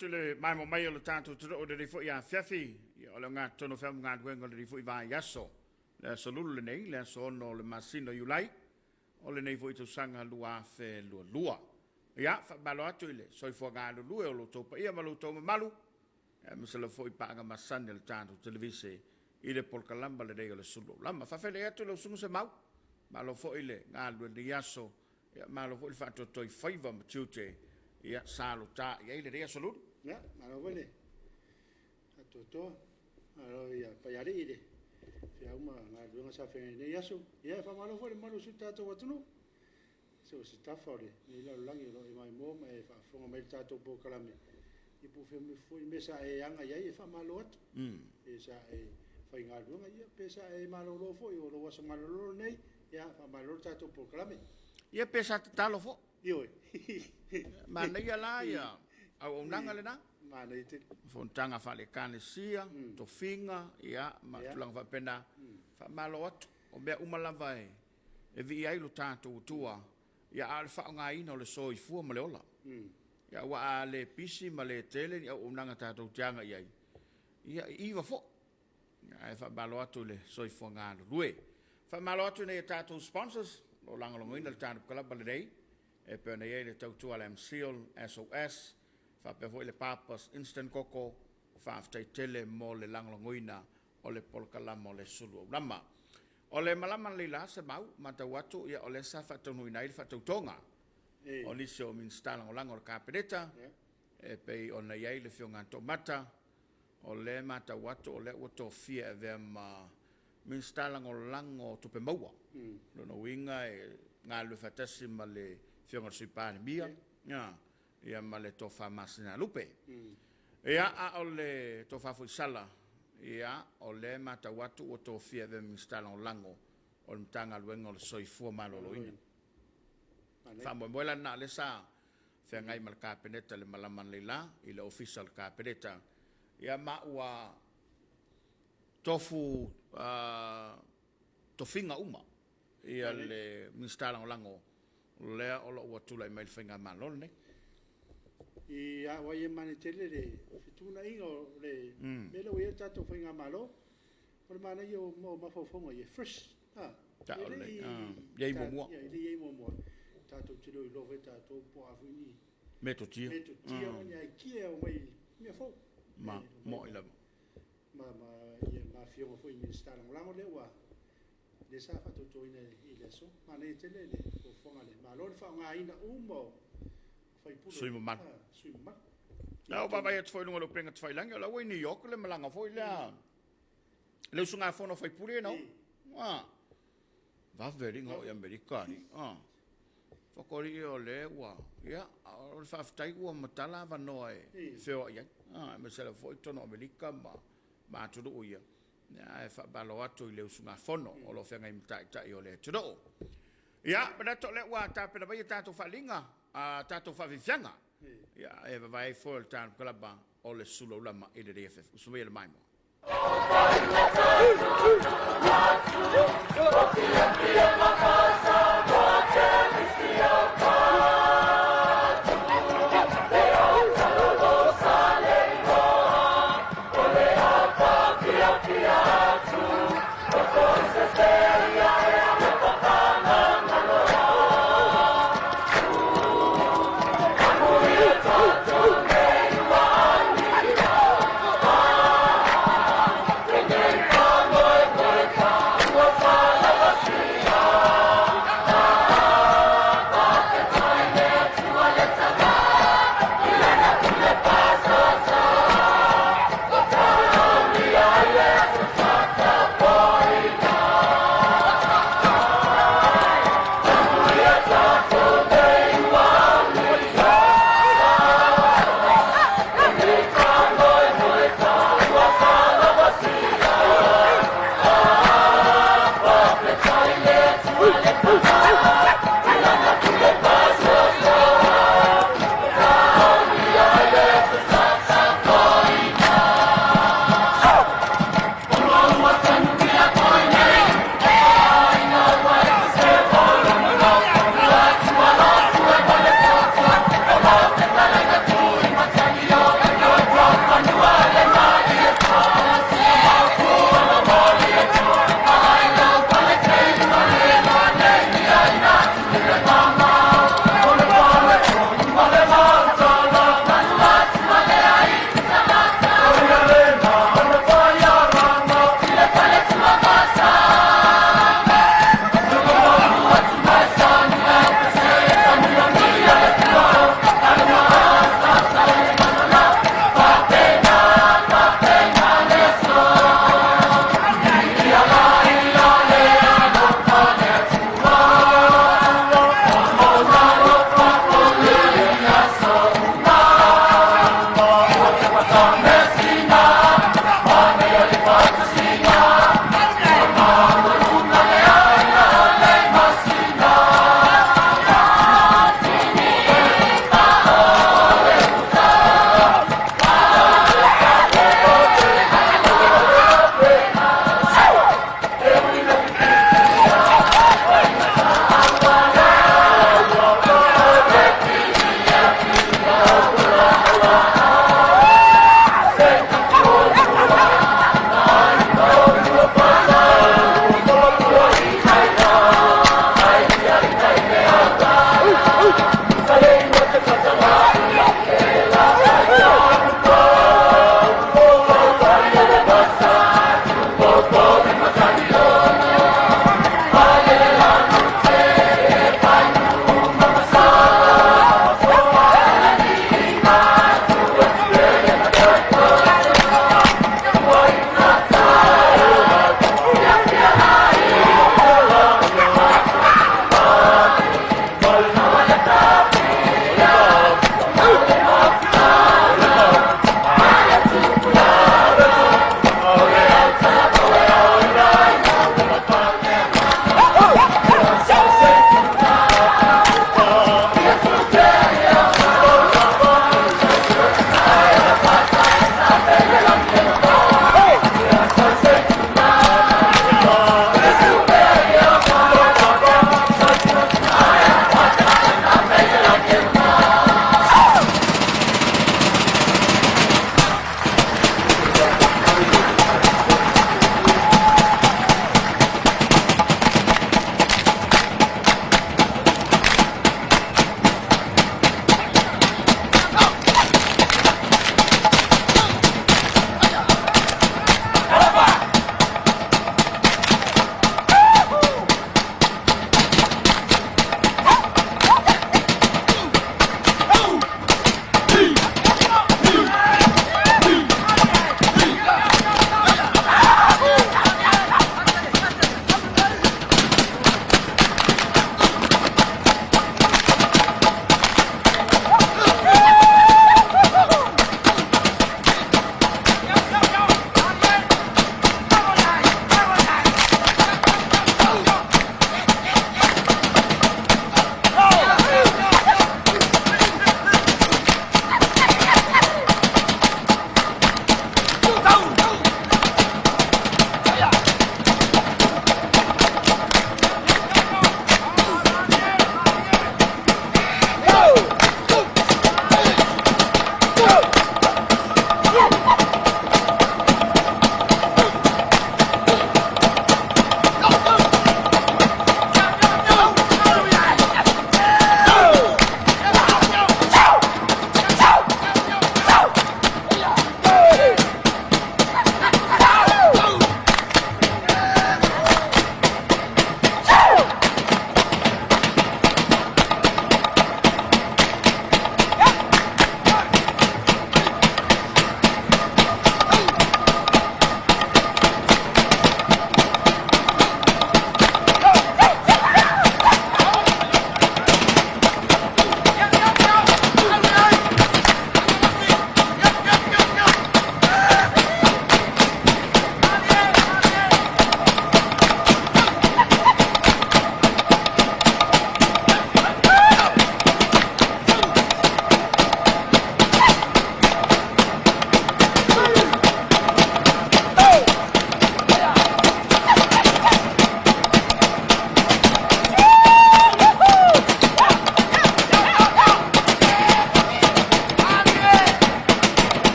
atu i le maimoa mai o le tatou atunuu i lenei foi afiafi. Ia, o le ogatotonu o feau ma galuega o lenei foi vaiaso. Le aso Lulu lenei, le aso 6 o le masina o Iulai, o lenei foi tausaga 2022. Ia, faamalo atu i le soifua galulue o lo outou paia ma lo outou mamalu, aemaise lava foi paaga masani a le tatou televise i le polokalama lenei o le Sulu Aulama. Faafeiloai atu i lau Susuga Semau, malo foi le galulue i lenei aso, ia malo foi le faatoatoa i faiva ma tiute, ia sa lo ta i ai lenei aso Lulu. Ia, malo foi le faatoatoa, malo ia Paialii i le feau ma galuega sa feagai nei aso. Ia, e faamalo foi i le mamalu o si o tatou atunuu. So o se tafa o lenei lalolagi o lo o e maimoa ma e faafofoga mai i le tatou polokalame, ia po o fea foi le mea sa e aga i ai, e faamalo atu. Pe sa e faigaluega, ia pe sa e malolo foi, o lou aso malolo lenei, ia faamalo le tatou polokalame. Ia pe sa tatalo foi. Ioe. Manaia la ia auaunaga lena. Manaia tele. Fonotaga faale-Ekalesia, tofiga, ia ma tulaga faapena. Faamalo atu. O mea uma lava e e viia ai lo tatou Atua, ia a o le faaaogaina o le soifua ma le ola. Ia aua a le pisi ma le tele ni auaunaga tatou te agai ai, ia e iva foi. Ae faamalo atu i le soifua galulue. Faamalo atu i nai a tatou sponsors o lo o lagolagoina le tatou kalaba lenei, e pei ona i ai le tautua a le MSEAL, SOS, faapea foi le Papa's Instant Koko. Faafetai tele mo le lagolagoina o le polokalama o le Sulu Aulama. O le malama lenei la, Semau, matau atu, ia o lea sa faataunuuina ai le faatautoga o nisi o Minisita Lagolago o le Kapeneta, e pei ona i ai le Afioga ia Toomata, o lea e matau atu o lea ua tofia e avea ma Minisita Lagolago o Tupe Maua. Lona uiga e galulue faatasi ma le Afioga i le Sui Palemia, ia ma le Tofa Masinalupe. Ia, a o le Tofa foi Sala, ia, o lea e matau atu ua tofia e avea ma Minisita Lagolago o le Matagaluega o le Soifua Maloloina. Faamoemoe la lena o lea sa feagai ma le Kapeneta i le malama analeila i le Ofisa o le Kapeneta, ia ma ua tofu tofiga uma ia le Minisita Lagolago lea o lo o ua tulai mai i le Faigamalo lenei. Ia, aua ia manaia tele le fetuunaiga o le mea lea ua i ai le tatou Faigamalo. O le manaia o mafaufauga ia, e fresh. E le i i ai muamua. E le i i ai muamua. Tatou te le o iloa foi e tatou po o a foi ni metotia, metotia ma ni aikia e aumai mea fou. Ma moi lava. Ma ia afioga foi i Minisita Lagolago lea ua lea sa faatautoina i le aso. Manaia tele le fuafuaga a le Malo le faaaogaina uma o faipule, sui mamalu. Sui mamalu. Na ou vaavaai atu foi i luga o le upega tafailagi, o la ua i New York le malaga foi lea, le usugafono a faipule ia na o. Ah. Vave alii o i Amerika alii. Ah. Fakoalii o lea ua, ia, o le faafetai ua matala avanoa e feoai ai. Ah, aemaise lava foi totonu o Amerika ma atunuu ia. Ae faamalo atu i le usugafono o lo o feagai ma taitai o le atunuu. Ia, manatu o lea ua tapena mai a tatou faaaliga, a tatou faafiafiaga. Ia, e vavae ai foi o le tatou kalaba o le Sulaulama i lenei afiafi. Usu maia le maimoa.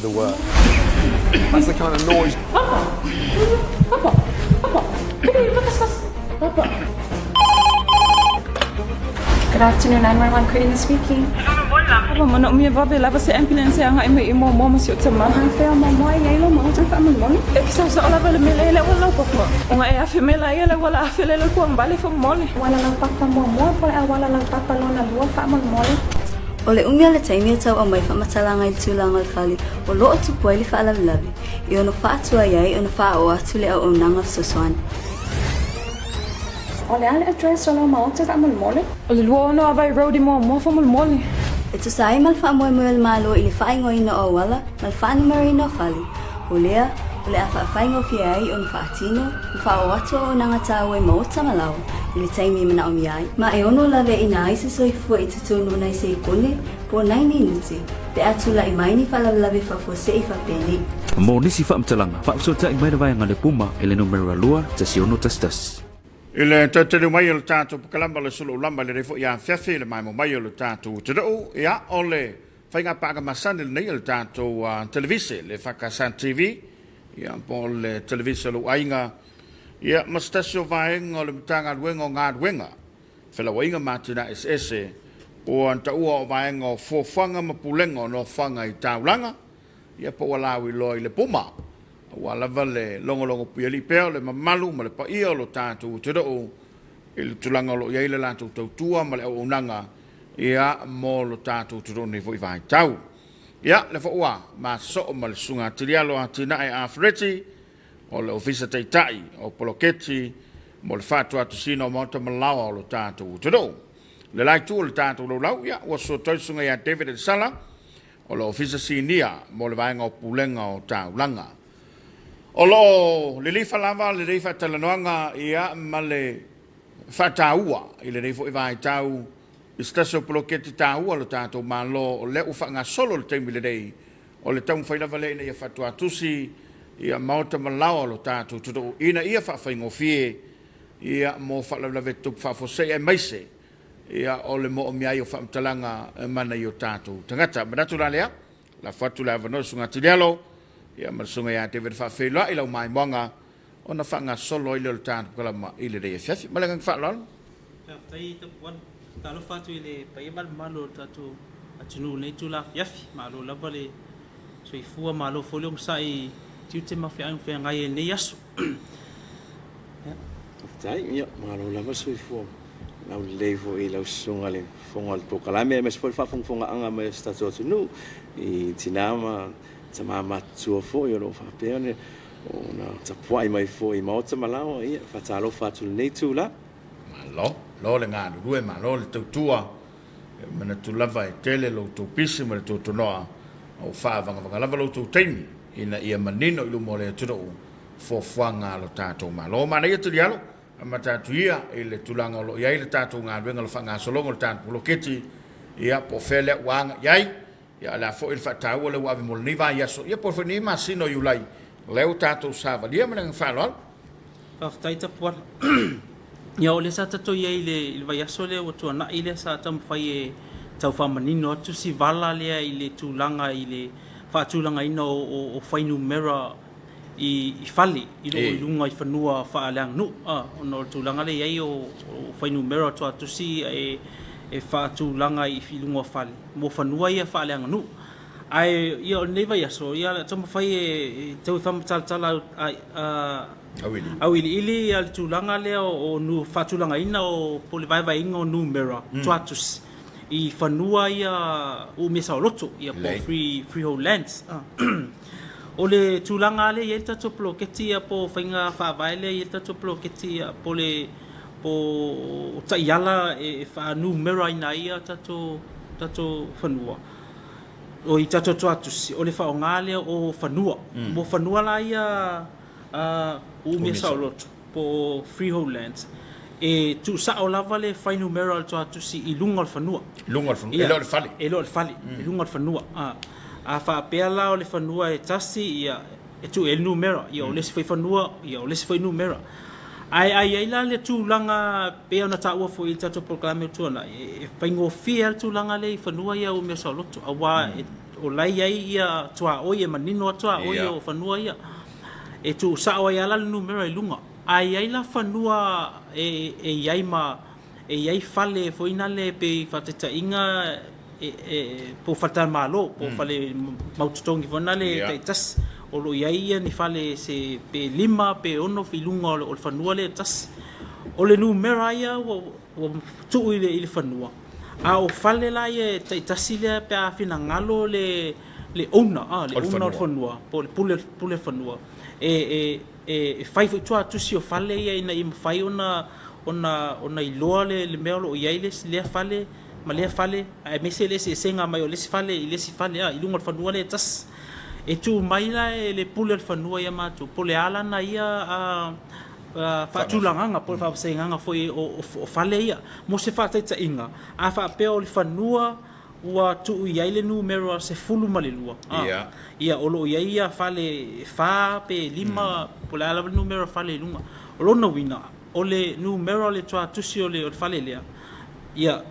do the work. That's the kind of noise. Papa! Papa! Papa! Papa! Good afternoon, 911 Karina speaking. Papa, manaomia vave lava se ambulance e agai mai i Moamoa ma si ou tama. Afea o Moamoa e iai lou maota faamolemole. E te saosao lava i le mea lea e le auala laupapa. Ona e afe mai laia le auala afe lea i le tuagavale faamolemole. Auala laupapa muamua po o le auala laupapa lona lua faamolemole. O le umi o le taimi e tau aumai faamatalaga i le tulaga o le fale o lo o tupu ai le faalavelave, e ono faatuai ai ona faaoo atu le auaunaga fesoasoani. O le a le address o lau maota faamolemole? O le 26 Avai Road i Moamoa faamolemole. E tusa ai ma le faamoemoe o le Malo i le faaigoaina o auala ma le faanumeraina o fale, o lea, o le a faafaigofie ai ona faatino ma faaoo atu auaunaga taua i maota ma laoa i le taimi e manaomia ai, ma e ono laveaiina ai se soifua i totonu o nai seikone po o nai minute pe a tulai mai ni faalavelave faafuasei faapenei. Mo nisi faamatalaga, faafesootai mai le vaega Lepuma i le numera 2 16 11. I le tautaliu mai o le tatou pakalama o le sulu lama i lenei foi afiafi i le maemo mai o le tatou atunuu, ia, o le faiga paaga masani lenei o le tatou televise, le EFKS TV, ia, po o le televise o lou aiga, ia, ma se tasi o vaega o le Matagaluega o Galuega, Felauaiga ma Atinae Eseese, ua taua o vaega o fuafuaga ma pulega o nofoaga i taulaga, ia, po ua lauiloa i le puma. Aua lava le logologo puialii pea o le mamalu ma le paia o lo tatou atunuu i le tulaga o lo o i ai le latou tautua ma le auaunaga, ia, mo lo tatou atunuu nei foi vaitau. Ia, le foi ua masoo ma le susuga Tilialo Atinae Afereti o le Ofisa Taitai o Poloketi mo le Faatuatusiina o Maota ma Laoa o lo tatou atunuu. Le la itu o le tatou laulau, ia, ua susu atu ai le susuga ia David Elisala o le Ofisa Sinia mo le Vaega o Pulega o Taulaga. O lo o lilifa lava lenei faatalanoaga, ia, ma le faataua i lenei foi vaitau i se tasi o poloketi taua o le tatou Malo o lea ua faagasolo le taimi lenei o le taumafai lava lea ina ia faatuatusi ia maota ma laoa o lo tatou atunuu ina ia faafaigofie, ia, mo faalavelave tutupu faafuasei aemaise, ia, o le moomia ai o faamatalaga ma nai o tatou tagata. Manatu la lea, lafo atu le avanoa i le susuga Tilialo, ia, ma le susuga ia David Faafeiloai lau maimoaga ona faagasolo ai lea o le tatou kalama i lenei afiafi. Ma le agaga faaaloalo. Faafetai Tapuana. Talofa atu i le paia ma le mamalu o le tatou atunuu i lenei itula afiafi. Malo lava le soifua, malo foi le onosai i tiute ma feagai ma feagai ai i lenei aso. Faafetai, ia, malo lava le soifua laulelei foi i lau susuga i le fofoga o le polokalame aemaise foi le faafogafogaaga mai a si tatou atunuu i tina ma tama matutua foi o lo o faapea ona tapuai mai foi i maota ma laoa. Ia, faatalofa atu i lenei itula. Malo, malo le galulue, malo le tautua. E manatu lava e tele lo outou pisi ma le tuatunoa, a ua faavagavaga lava lo outou taimi ina ia manino i luma o le atunuu fuafuaga a lo tatou Malo. Manaia Tilialo, amata atu ia i le tulaga o lo o i ai le tatou galuega o le faagasologa o le tatou poloketi, ia, po o fea lea ua agai i ai, ia, o le a foi le faataua lea ua ave mo lenei vaiaso, ia, po o foi lenei masina o Iulai, lea ua tatou savalia ma le agaga faaaloalo. Faafetai Tapuala. Ia o lea sa tatou i ai i le, i le vaiaso lea ua tuanai lea sa taumafai e tau faamanino atu si vala lea i le tulaga i le faatulagaina o, o, o fuainumera i, i fale i loo i luga i fanua faaleaganuu a, ona o le tulaga lea i ai o, o fuainumera o tuatusi e, e faatulaga i, i luga o fale mo fanua ia faaleaganuu. Ae ia o lenei vaiaso ia o le a taumafai e, e tau e faamatalatala a, a, auiliili ia le tulaga lea o, o nu, faatulagaina o po o le vaevaeina o numera mm. tuatusi i fanua ia uumia saoloto ia po o free, freehold lands. Ah. O le tulaga lea e i ai le tatou poloketi ia po o faiga faavae lea e i ai le tatou poloketi ia po o le po o taiala e faanumeraina ai ia tatou tatou fanua o i tatou tuatusi o le faaaoga lea o fanua. Mo fanua la ia uumia saoloto po o freehold lands e tuusao lava le fuainumera o le tuatusi i luga o le fanua. I luga o le fanua, e le o le fale. E le o le fale, i luga o le fanua. A faapea la o le fanua e tasi, ia, e tuu i ai le numera, ia o le isi foi fanua, ia o le isi foi numera. Ae a i ai la le tulaga pei ona taua foi i le tatou polokalame ua tuanai, e faigofie lava le tulaga lea i fanua ia ua mea saoloto, aua o la e i ai ia tuaoi e manino lava tuaoi o fanua ia. E tuusao ai lava la le numera i luga. A i ai la fanua e i ai ma e i ai fale foi nale pei faataitaiga e po o faletalimalo po o fale mautotogi foi nale taitasi o lo o i ai ia ni fale se pe 5 pe 6 i luga o le fanua lea e tasi. O le numera ia ua tuu i le fanua, a o fale la ia e taitasi lea pe a finagalo le owner, le owner o le fanua po o le pule o le fanua e e fai foi tuatusi o fale ia ina ia mafai ona ona ona iloa le le mea o lo o i ai le lea fale ma lea fale aemaise le eseesega mai o le isi fale i le isi fale a i luga o le fanua lea e tasi. E tuu mai la e le pule o le fanua ia matou po o le a lana ia faatulagaga po o le faavasegaga foi o o fale ia. Mo se faataitaiga, a faapea o le fanua Ua tuu i ai le numera 12, a. Ia, o lo o i ai ia fale e fa pe lima, po o le a lava le numera o fale i luga. O lona uiga, o le numera o le tuatusi o le fale lea, ia,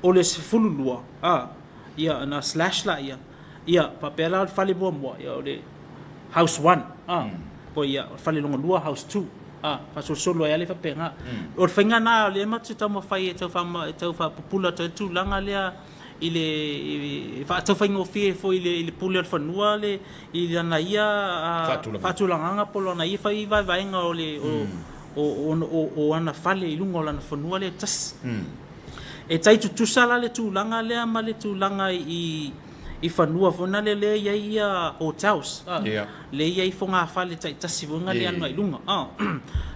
o le 12, a, ia, ona slash laia, ia, faapea la o le fale muamua, ia, o le house one, a, po ia, o le fale lona lua, house two, a, faasolosolo ai lava lea faapena. O le faiga lena o lea matou te taumafai e tau faapupula atu ai le tulaga lea i le faataufaigofie foi i le pule o le fanua le i lana ia faatulagaga po o lana ia foi vaevaega o le o ana fale i luga o lana fanua lea e tasi. E tai tutusa la le tulaga lea ma le tulaga i i fanua foi na lea lea i ai ia hotels a lea i ai fogafale taitasi foi na lea agai i luga a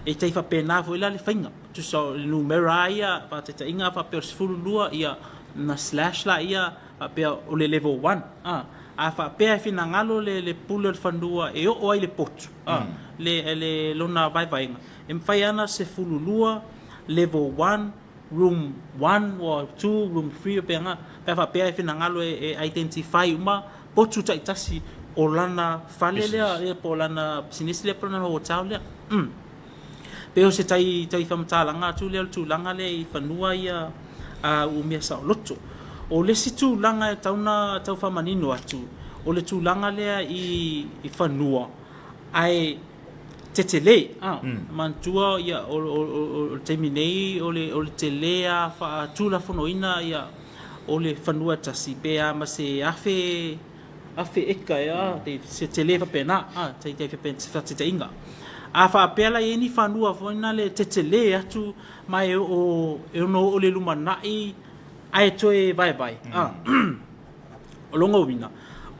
e tai faapena foi la le faiga tusa o le numera ia faataitaiga a faapea o le 12 ia na slash laia faapea o le level 1 a a faapea e finagalo le le pule o le fanua e oo ai le potu a le le lona vaevaega e mafai ana 12 level 1 room 1 or 2, room 3 pe aga, pe a faapea e finagalo e identify uma potu taitasi o lana fale lea ia po o lana pisinisi lea po o lana hotel lea. Umm. Pei o se tai tai faamatalaga atu lea o le tulaga lea i fanua ia a umia saoloto. O le isi tulaga e tatau ona tau faamanino atu, o le tulaga lea i i fanua ae tetele a manatua ia o le taimi nei o le tele lava faatulafonoina ia o le fanua e tasi pe a ma se 1000 eka ea se tele faapena a tai se faataitaiga. A faapea la e i ai ni fanua foi na le tetele atu ma e ono oo i le lumanai ae toe vaevae a o lona uiga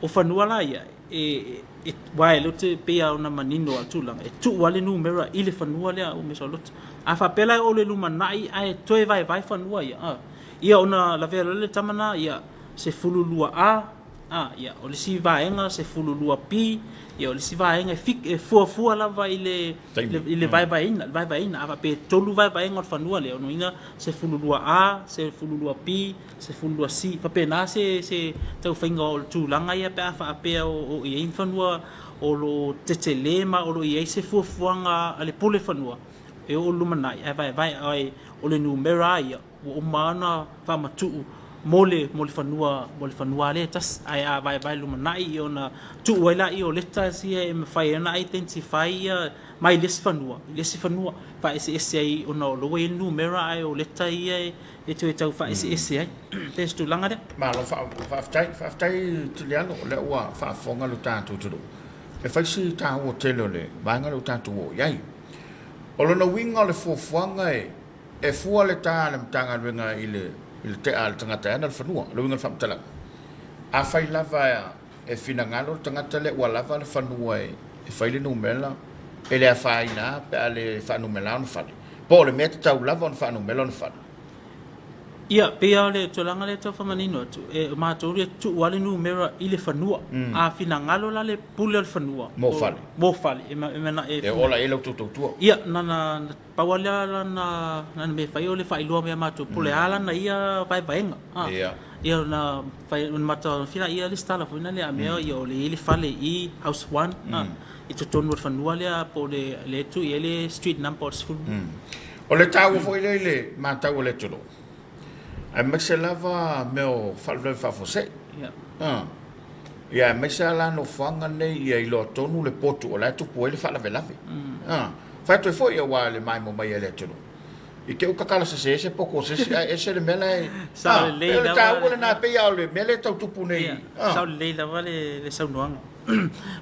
o fanua la ia e, e, aua e le o te pei lava ona manino lava le tulaga, e tuu lava le numera i le fanua lea o Mesoaloto. A faapea la e oo i le lumanai ae toe vaevae fanua ia, a, ia ona lavea loa lea le tama lena, ia, 12 A, a, ia, o le isi vaega 12 B, ia, o le isi vaega e fik, e fuafua lava i le, i le vaevaeina, le vaevaeina. A faapea e tolu vaevaega o le fanua lea, o lona uiga 12 A, 12 B, 12 C, faapena se se taufaiga o le tulaga ia pe a faapea o i ai ni fanua o lo o tetele ma o lo o i ai se fuafuaga a le pule fanua e oo i le lumanai ae vaevae ae o le numera lava ia ua uma ona faamatuu mo le mo le fanua mo le fanua lea e tasi ae a vaevae i le lumanai ia ona tuu ai laia o letters ia e mafai ai ona identify ia mai le isi fanua i le isi fanua faaeseese ai ona o la ua i ai le numera ae o leta ia e e toe tau faaeseese ai. Pei o se tulaga lea. Malo faafetai, faafetai Tilialo, o lea ua faafofoga lo tatou atunuu. E fai si taua tele o le vaega lea ua tatou oo i ai. O lona uiga o le fuafuaga e, e fua le ta a le Matagaluega i le, i le tea a le tagata e ana le fanua, le uiga o le faamatalaga. Afai lava e finagalo le tagata lea ua lava le fanua e fai le numera, e le afaina lava pe a le faanumera ona fale. Po o le mea e tatau lava ona faanumera ona fale. Ia, pei lava o le tulaga lea e tau faamanino atu, e o matou e tuu lava le numera i le fanua. A finagalo la le pule o le fanua. Mo fale. Mo fale. E e, e ola i ai la outou tautua. Ia, na na pau lava lea lana lana mea e fai o le faailoa mai ia matou po o le a lana ia vaevaega. Ia. Ia ona fai ona matagofie lea lesitala foi lea a mea ia o lea e i ai le fale i house one i totonu o le fanua lea po o le lea e tuu i ai le street number o le 10. O le taua foi lea i le matau a le atunuu, aemaise lava mea o faalavelave faafuasei. Ia. Ia, aemaise lava la nofoaga nei ia iloa tonu le potu o la e tupu ai le faalavelave. A, fai atu ai foi aua le maemo mai a le atunuu. I te i ua tatala sese se potu o se isi ae ese le mea la e... Sao A, lelei pei o le lava taua le lena, pei lava o le mea lea e tau tupu nei. Ia, A. sao lelei lava le le saunoaga.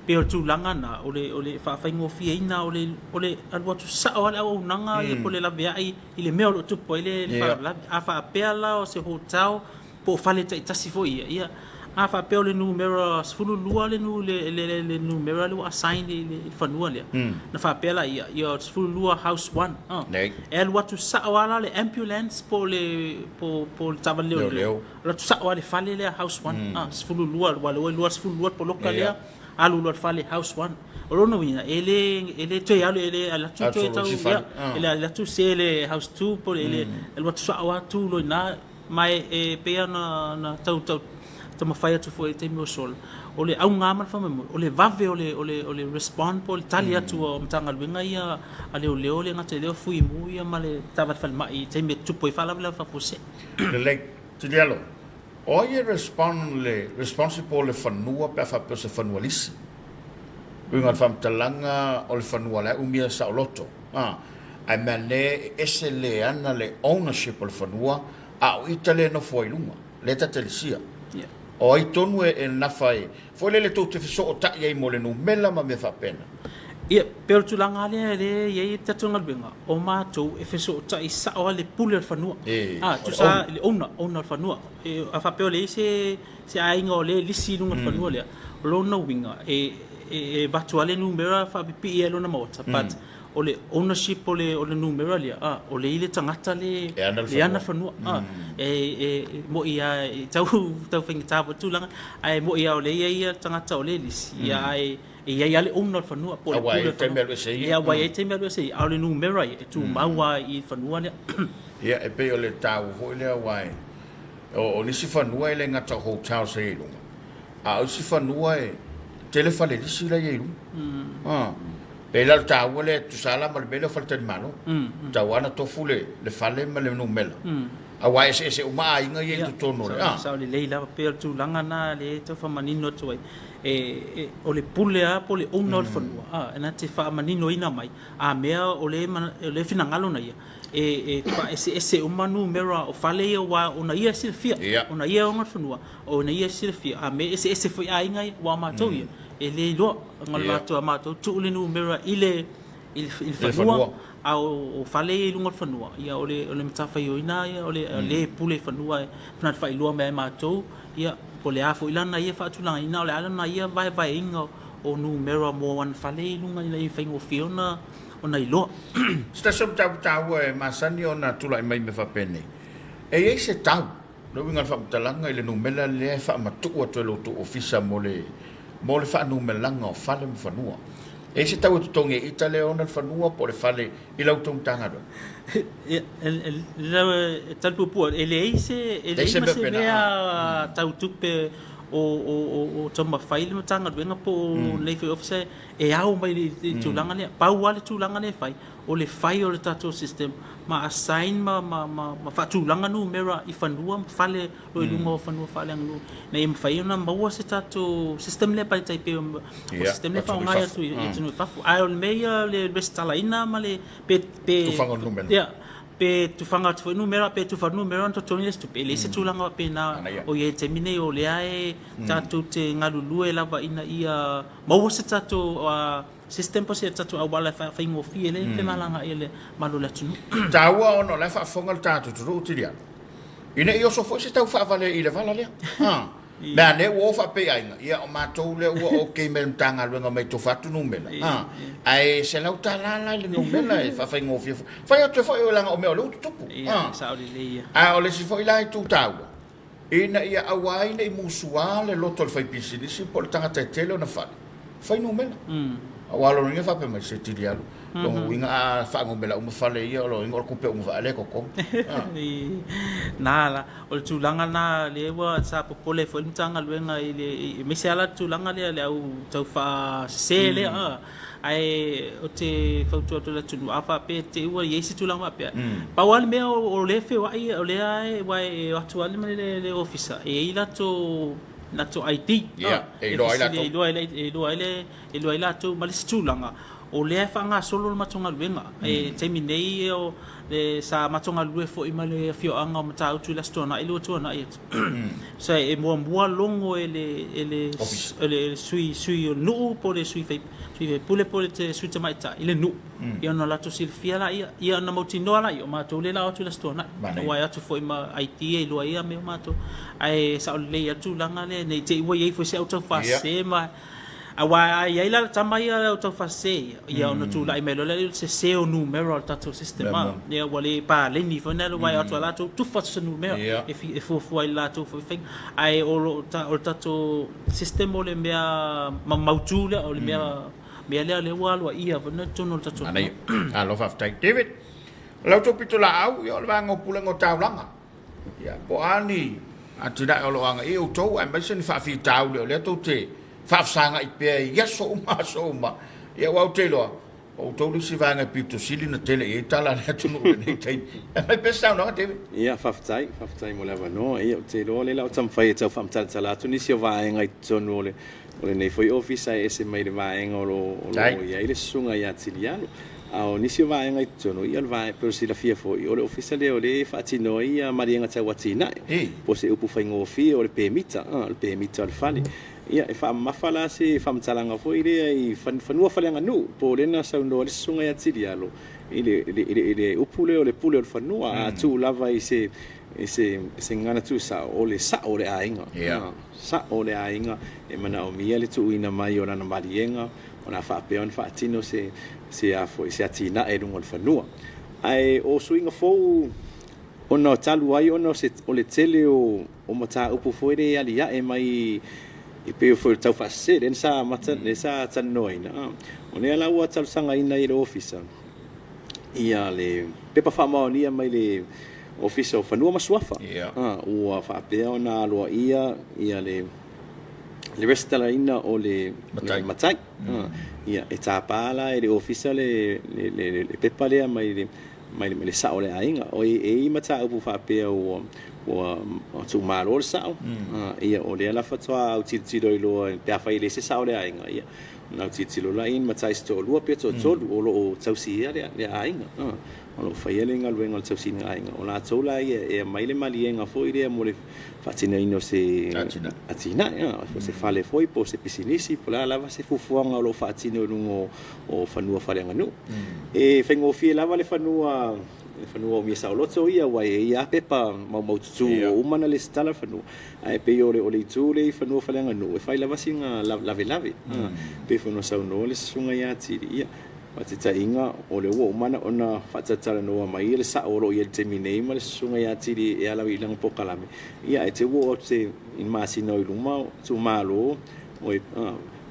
Pei o le tulaga lena, o le o le faafaigofieina o le o le alu atu sao lava le auaunaga ia po o le laveai i le mea o lo o tupu ai le faalavelave. A faapea la o se hotel po o fale taitasi foi ia, ia, a faapea o le numera 12 le nu, le, le, le numera lea ua assign i le, i le fanua lea, ona faapea laia, ia, 12 house 1, a. Nei. E alu atu sao lava la le ambulance po o le, po, po o le taavale leoleo, Leoleo. alu atu sao lava i le fale lea house 1, a, 12, aua o lea ua iloa le 12 le poloka lea, alu loa i le fale house 1. O lona uiga, e le, e le toe alu, e le alu atu toe tau, ia, e le alu atu se le house 2 po o le, e le alu atu sao lava tu loa i ina, Ma e pei lava ona tau taumafai atu foi i le taimi ua sola, o le auga ma le faamoemoe, o le vave o le respond po o le tali atu a Matagaluega ia a Leoleo, e le gata i lea o Fuimu ia ma le taavale falemai i taimi e tutupu ai faalavelave faafuasei. Lelei. Tilialo, o ai e respond le responsible le fanua pe a faapea o se fanua lisi? Uiga o le faamatalaga o le fanua la e umia saoloto. A, ae meanē e ese le ana le ownership o le fanua, a o ita lea e nofo ai i luga, lea ta te lisia. O ai tonu e nafa e, foi lele tou te fesootai ai mo le numela ma mea faapena. Ia, pei o le tulaga lava lea lea e i ai le tatou galuega, o matou e fesootai sao lava i le pule o le fanua. E, A, o le tusa owner. i le owner, owner o le fanua. E, a faapea o leai se, se aiga o lea e lisi i luga o le fanua lea, o lona uiga, e, e, e avatu lava le numera faapipii ai lona maota, but o le ownership o le o le numera lea a o le i le tagata le E ana le le ana fanua. fanua a e e mo'i a e tau tau faigata foi le tulaga ae mo'i a o lea e i ai ia le tagata o le lisi ia ae e i ai lava le owner o le fanua po o le Aua e pule i o ai le le taimi fanua e alu ese ai ia. ia aua e i ai le taimi e alu ese ai a o le numera ia e tumau lava i le fanua lea. Ia e pei o le taua foi lea aua e o nisi fanua e le gata o hotels e i ai i luga a o isi fanua e tele fale lisi la e i ai i luga. A. Pei la o le taua lea e tusa la ma le mea lea o faletalimalo. Tau lava na tofu le, le fale ma le numela. Aua e eseese uma aiga ia i totonu o le, a. Sao lelei lava pei o le tulaga lena lea e tau faamanino atu ai, e, e, o le pule lava po o le owner o le fanua, a, e na te faamaninoina mai, a mea o le, o le finagalo na ia, e, e faaeseese uma numera o fale ia aua ona ia e silafia, ona ia e ona le fanua, O ina ia silafia, a mea eseese foi aiga ia, aua o matou ia, e le iloa, ona o le latou, a matou tuu le numera i le, i le fanua, a o fale ia i luga o le fanua, ia o le, o le matafaioi lena ia, o le, le pule i fanua e na te faailoa mai e matou, ia, po o le a foi lana ia faatulagaina, o le a lana ia vaevaeina o numera mo ana fale ia i luga ina ia faigofie ona, ona iloa. Se tasi o mataupu taua e masani ona tulai mai i mea faapenei, e i ai se tau Le uiga o le faamatalaga i le numela lea e faamatuu atu e lo outou ofisa mo le mo le faanumelaga o fale ma fanua. E i ai se tau e totogi e ita lea e ona le fanua po o le fale i la outou Matagaluega? Ia, e tali puupuu atu, e leai se, e leai ma se mea tau tupe o, o, o, o taumafai le Matagaluega po o lenei foi Ofisa e ao mai i le tulaga lea. Pau lava le tulaga lea e fai, o le fai o le tatou system ma assign ma, ma, ma, ma faatulaga numera i fanua ma fale o lo o i luga o fanua faaleaganuu ina ia mafai ona maua se tatou system lea pai tai pei o system lea faaaoga i atu i atunuu i fafo. Ae o le mea ia o le resitalaina ma le pe, pe, Tufaga o numera. Ia, pe tufaga atu foi numera pe tufa atu numera ona totogi le isi tupe. E leai se tulaga faapena o i ai i le taimi nei, o lea e tatou te galulue lava ina ia maua se tatou System po o se tatou auala e faafaigofie ai le femalagaai a le Malo o le atunuu. Taua ona o la e faafofoga le tatou atunuu Tilialo. Ina i oso foi se tau faavale i le vala lea. Ha. Mea ane ua o faapea i aiga, ia o matou lea ua okay mai le Matagaluega mai tofa atu numera. Ha. Ae $100 la i le numera e faafaigofie foi. Fai atu ai foi leaga o mea o lea ua tutupu. Ia, sao lelei ia. A o le isi foi la itu taua, Ina ia aua ai ne i musuā le loto o le faipisinisi po o le tagata e tele ona fale, fai numera. Aua o lona uiga e faapea mai, se tili alu. Lona uiga a faanumera uma fale ia, o lona uiga o le tupe uma foi a lea e totogi. Na la, o le tulaga lena lea ua sa popole ai foi le Matagaluega i le, aemaise lava la le tulaga lea i le au tau faasese lea a. Ae ou te fautua atu i le atunuu, a faapea te i ua i ai se tulaga faapea, pau lava le mea o lea e feoai, o lea e, aua e o atu lava le ofisa, e i ai latou latou ID. Ia, e iloa ai latou. E iloa ai, e iloa ai le, e iloa ai latou ma le isi tulaga, o lea e faagasolo le matou galuega. E taimi nei o le sa matou galulue foi ma le afioaga o Matautu i le Aso Toonai lea ua tuanai atu. So e muamua logo e le e le e le sui sui o le nuu po o le sui faipule po o le sui tamaitai i le nuu. Ia ona latou silafia laia, ia ona mautinoa laia o matou lea la o atu i le Aso Toonai. Aua e o atu foi ma ID e iloa ai mea o matou. Ae sao lelei lava le tulaga lea ne i te i ua i ai foi se autaufasese ma aua a i ai la le tama ia le autaufasese ia, ia ona tulai mai loa lea o le sese o numera o le tatou system a. Ia ua le paleni foi lea aua e o atu lava latou tufa atu se numera e fuafua i le latou foi faiga. Ae o lo o le tatou system o le mea mautu lea, o le mea mea lea lea ua aloaia foi i totonu o le tatou Manaia. Malo faafetai. David, o la outou pitolaau, ia o le vaega o pulega o taulaga. Ia, po o a ni atinae o lo o agaia outou, aemaise ni faafitauli o lea tou te faafesagai pea i aso uma aso uma. Ia, aua ou te iloa, o outou le isi vaega e pito sili ona tele i ai tala a le atunuu i lenei taimi. Aumai pea se saunoaga, David. Ia, faafetai, faafetai mo le avanoa. Ia, ou te iloa o lea la o taumafai e tau faamatalatala atu nisi o vaega i totonu o le O lenei foi ofisa e ese mai le vaega o lo o i ai le susuga ia Tilialo. A o nisi o vaega i totonu, ia o le vaega, pei ona silafia foi, o le ofisa lea o lea e faatino ai ia maliega tau atinae, po o se upu faigofie o le pemita, o le pemita o le fale. Ia, e faamamafa la se faamatalaga foi lea i fanua faaleaganuu, po o lea na saunoa ai le susuga ia Tilialo i le upu lea o le pule o le fanua, a tuu lava i se gagana tuusao, o le sao o le aiga. Sao o le aiga e manaomia le tuuina mai o lana maliega o le a faapea ona faatino se se a foi se atinae i luga o le fanua. Ae o suiga fou ona talu ai ona o se o le tele o o mataupu foi lea e aliae mai e pei foi o le taufaasese lea sa amata lea sa talanoaina o lea la ua talosagaina ai e le Ofisa ia le pepa faamaonia mai le Ofisa o Fanua ma Suafa, ua faapea ona aloaia ia le resitalaina o le matai. Ia, e tapa la e le Ofisa le pepa lea mai le sao o le aiga. E i ai mataupu faapea ua tuumalo le sao, ia o lea la faatoa autilotilo ai loa pe afai e leai se sao o le aiga, ia ona autilotilo lea i matai se toalua pe toatolu o lo o tausia le aiga. O lo o faia le galuega o le tausiga aiga, o latou la ia e aumai le maliega foi lea mo le faatinoina o se atinae, po o se fale foi, po o se pisinisi, po o le a lava se fuafuaga o lo o faatino i luga o fanua faaleaganuu. E faigofie lava le fanua le fanua umia saoloto ia, aua e i ai lava pepa maumaututu ua uma ona lesitala le fanua, ae pei o le itu lea i fanua faaleaganuu, e fai lava sina lavelave. E pei foi ona saunoa le susuga ia Tili, ia, Faataitaiga, o lea ua uma ona faatalatalanoa mai le sao o lo o i ai i le taimi nei ma le susuga ia Tili e ala i lana polokalame, ia ae te i ua oo atu i le masina o i luma tuumalo,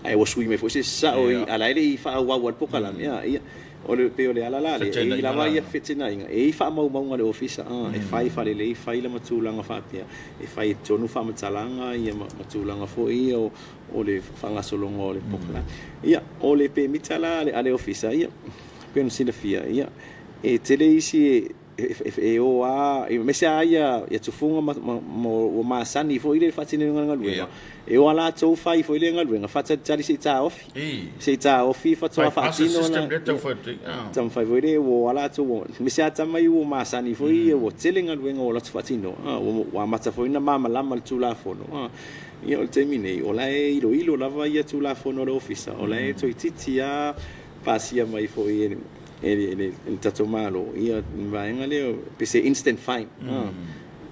ae ua sui mai foi se isi sao a o la e le i faaauau lava le polokalame, ia, o le, pei o le ala la lea, e i ai lava ia fetenaiga, e i ai faamaumauga a le Ofisa, e fai faalelei, fai lama tulaga faapea, e fai i totonu faamatalaga ma tulaga foi ia o o le faagasologa o le polokalame. Ia, o le pemita la a le Ofisa, ia, pei ona silafia, ia, e tele isi e o lava, aemaise lava ia tufuga ma ua masani foi i le faatinoina o le galuega, e o lava latou fai foi le galuega, faatalitali se i taofi, se i taofi faatoa faatino lana, taumafai foi lea ua o lava latou, aemaise lava tama ia ua masani foi ia, ua tele galuega ua o latou faatinoa, ua amata foi ona malamalama i le Tulafono. Ia o le taimi nei, o la e iloilo lava ia Tulafono a le Ofisa, o la e toeitiiti lava pasia mai foi e le tatou Malo ia le vaega lea pe se instant fine.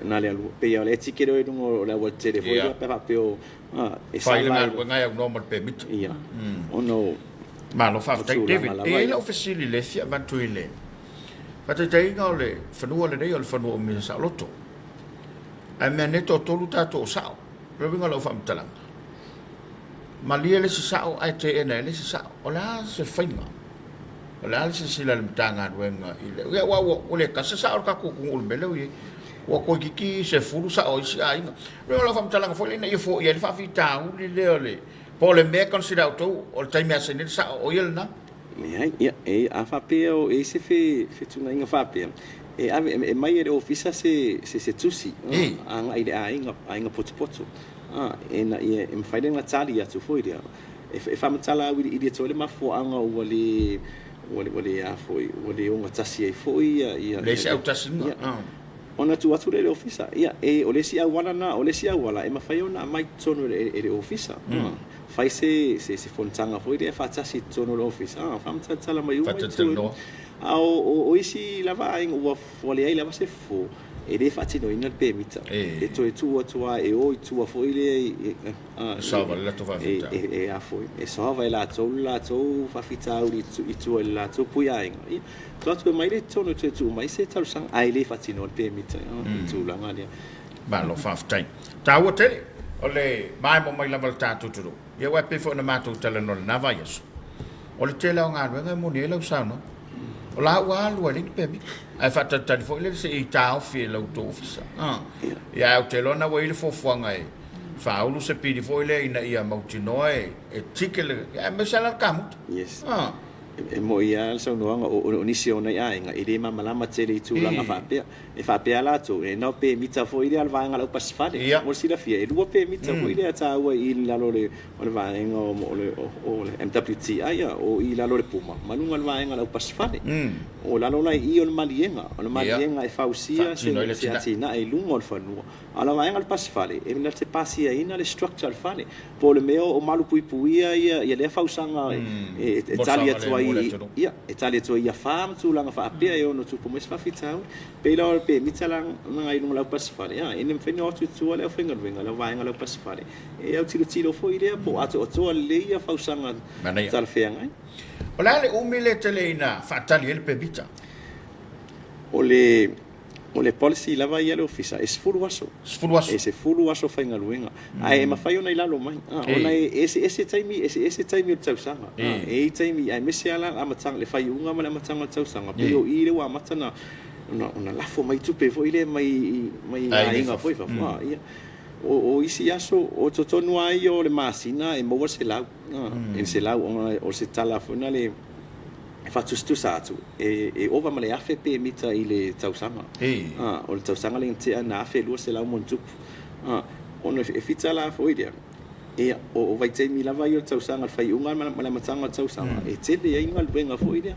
Na le alu, pei lava o le ticket i luga o le aualatele foi lea pe a faapea o e Fai le galuega e aunoa ma le pemita. Ia, ona o Malo faafetai David. E i ai lau fesili lea e fia avatu i le faataitaiga o le fanua lenei o le fanua umia saoloto. Ae meanei toatolu tatou o sao. O le uiga o lau faamatalaga, malie le isi sao ae teena e le isi sao. O le a se faiga? O le a le silasila a le Matagaluega i le... Ia, aua ua le tasi sao o le tatou atunuu i le mea lea ua i ai. Ua toeitiiti 10 sao o isi aiga. O le uiga o lau faamatalaga foi lea ina ia foia ai le faafitauli lea o le... Po o le mea e consider e outou o le taimi e asenia ai le sao, o ia lena? Leai, ia, e, a faapea o i ai se fetuunaiga faapea, e ave, e mai e le Ofisa se, se, se tusi, agai i le aiga, aiga potopoto. Ina ia e mafai lea ona tali atu foi lea. E faamatala auiliili atu ai le mafuaaga ua le ua le a foi ua le ogatasi ai foi ia ia Leai se autasiga. Ona tuu atu lea i le Ofisa. Ia, e, o le isi auala lena, o le isi auala e mafai ona aumai i totonu e le Ofisa. Fai se se se fonotaga foi lea faatasi i totonu o le Ofisa, faamatalatala mai uma itu e lua. A o o isi lava aiga ua ua leai lava se fofo, e le faatinoina le pemita. E toe tuu atu lava e o i tua foi lea i e a foi, e solve e latou le latou faafitauli i tua i le latou pui aiga. Ia, tuu atu e aumai lea i totonu e toe tuu mai se talosaga, ae le faatinoa le pemita i le tulaga lea. Malo faafetai. Taua tele o le maemo mai lava o le tatou atunuu. Ia aua e pei foi ona matou talanoa i lena vaiaso, o le tele lava o galuega e moni ai lau saunoaga. O la ua alu lava e leai ni pemita, ae faatalitali foi lele se i taofi e la outou ofisa. Ia ae ou te iloa na ua i ai le fuafuaga e faaulu se pili foi lea ina ia mautinoa e tike le, aemaise lava la le kamuta. Yes. E moni lava le saunoaga, o nisi o nai aiga e le malamalama tele i tulaga faapea. E faapea latou, e na o pemita foi lea a le vaega a le aupasifale. Mo le silafia, e lua pemita foi lea taua i lalo o le vaega o le MWTI, o i lalo o le Puma ma luga o le vaega a le aupasifale. O lalo la i i o le maliega, o le maliega e fausia se atinae i luga o le fanua. A o le vaega o le pasifale, e na te pasiaina le structure o le fale. Po o le mea o malupuipuia ia lea fausaga e tali atu ai, ia, e tali atu ai i afa ma tulaga faapea e ono tupu mai se faafitauli. E pei la o le pemita la i luga o le aupasifale, e le mafai ona o atu i tua le aufaigaluega i le vaega o le aupasifale e autilotilo foi lea po o atoatoa lelei ia fausaga talafeagai. O le a le umi lea e tele ina faatali ai le pemita? O le O le policy lava ia a le Ofisa, e 10 aso. 10 aso. E 10 aso faigaluega. Ae mafai ona i lalo mai. Ona e eseese taimi, eseese taimi o le tausaga. E i ai taimi, aemaise lava la amataga, le faaiuga ma le amataga o le tausaga, pei o i lea ua amata ona lafo mai tupe foi lea mai aiga foi i fafo. Ia. O isi aso, o totonu lava ia o le masina e maua le 100. E 100 ona o se tala foi lea e faatusatusa atu, e ova ma le 1,000 pemita i le tausaga. O le tausaga lea na tea na 1,200 ma ona tupu. Ona e fita la foi lea, ia, o vaitaimi lava ia o le tausaga, le faaiuga ma le amataga o le tausaga, e tele ai galuega foi lea.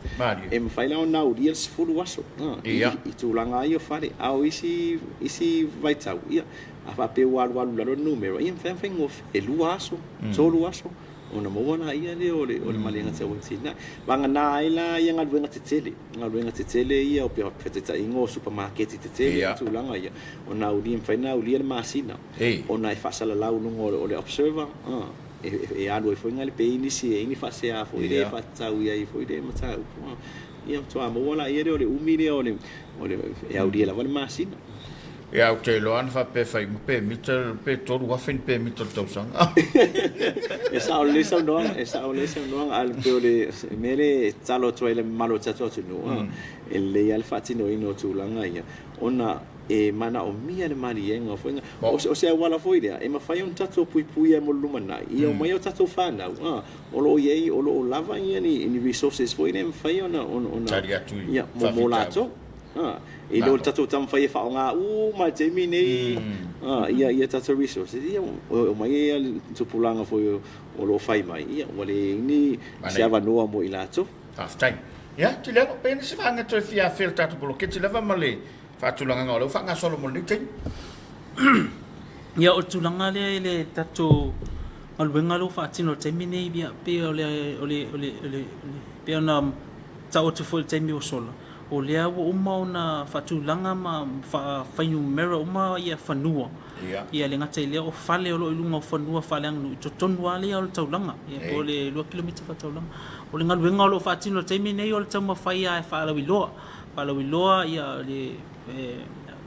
E mafai la ona aulia le 10 aso i tulaga lava ia o fale. A o isi vaitau, ia, a faapea ua alualu i lalo le numera, ia e mafai ona faigofie, e 2 aso, 3 aso. Ona maua laia lea o le maliega tau atinae. Vagana ai la ia galuega tetele, galuega tetele ia o faataitaiga o supamaketi tetele ma tulaga ia, ona aulia, mafai ona aulia le masina, ona e faasalalau i luga o le Observer, e alu ai foi pe i ai nisi e i ai ni faasea foi lea e faatatau i ai foi lea mataupu. Ia faatoa maua laia lea o le umi lea o le e aulia lava le masina. Ia ou te iloa ana faapea e fai uma pemita pe 3,000 ni pemita o le tausaga. E sao lelei saunoaga, e sao lelei saunoaga, ae pei o le mea lea e tatalo atu ai i le mamalu o le tatou atunuu, e lelei lava le faatinoina o tulaga ia, ona e manaomia le maliega foi lea. O se auala foi lea e mafai ona tatou puipuia mo le lumanai, ia omai o tatou fanau, o lo o i ai, o lo o lava ni resources foi lea e mafai ona tali atu i mo latou. E le o le tatou taumafai e faaaoga uma i le taimi nei ia tatou resources, ia omai ia le tupulaga foi o lo o fai mai, ia ua leai ni se avanoa mo i latou. Faafetai. Ia, Tiliano, pe i ai nisi vaega e toe fia afea i le tatou poloketi lava ma le faatulagaga o lea ua faagasolo mo lenei taimi. Ia, o le tulaga lea i le tatou galuega lea ua faatino i le taimi nei, ia, pei o le, o le, o le, pei ona tau atu foi i le taimi ua sola, O lea ua uma ona faatulaga ma faafuainumera uma ia fanua, ia le gata i lea o fale o lo o i luga o fanua faaleaganuu i totonu lava lea o le taulaga, ia po o le 2 kilomita faataulaga. O le galuega o lo o faatino i le taimi lenei o le taumafai lava e faalauiloa, faalauiloa ia le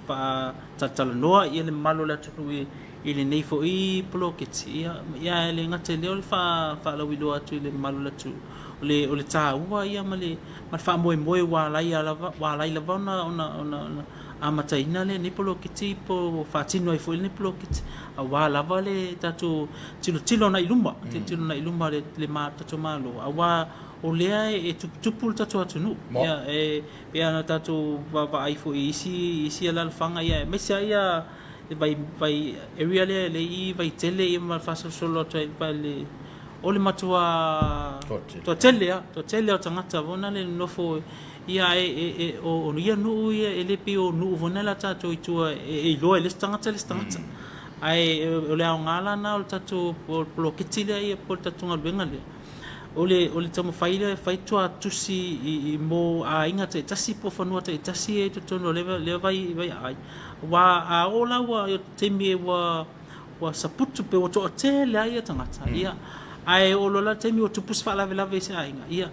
faatalatalanoa ia le mamalu o le atunuu i lenei foi poloketi, ia ae le gata i lea o le faalauiloa atu i le mamalu o le atunuu. O le o le taua ia ma le ma le faamoemoe ua ala ai lava ua ala ai lava ona ona ona amataina lenei poloketi po o faatino ai foi lenei poloketi aua lava le tatou tilotilo agai i luma, tilotilo agai i luma le le tatou Malo aua o lea e tuputupu le tatou atunuu. Ia e pei ona tatou vaavaai foi i isi isi alaalafaga ia aemaise lava ia le vai vai area lea e le i Vaitele ia ma le faasolosolo atu ai pa le o le matua toatele a toatele o tagata foi na le nonofo ia e e e o o ia nuu ia e le pei o nuu foi na le a tatou i tua e iloa e le isi tagata le isi tagata. Ae o le aoga la na o le tatou poloketi lea ia po o le tatou galuega lea o le o le taumafai lea e fai tuatusi i i mo aiga taitasi po o fanua taitasi ia i totonu o lea lea vai vaiaai. Aua a oo la ua i le taimi ua ua saputu pe ua toatele ai ia tagata, ia ae oo loa la le taimi ua tupu se faalavelave i se aiga, ia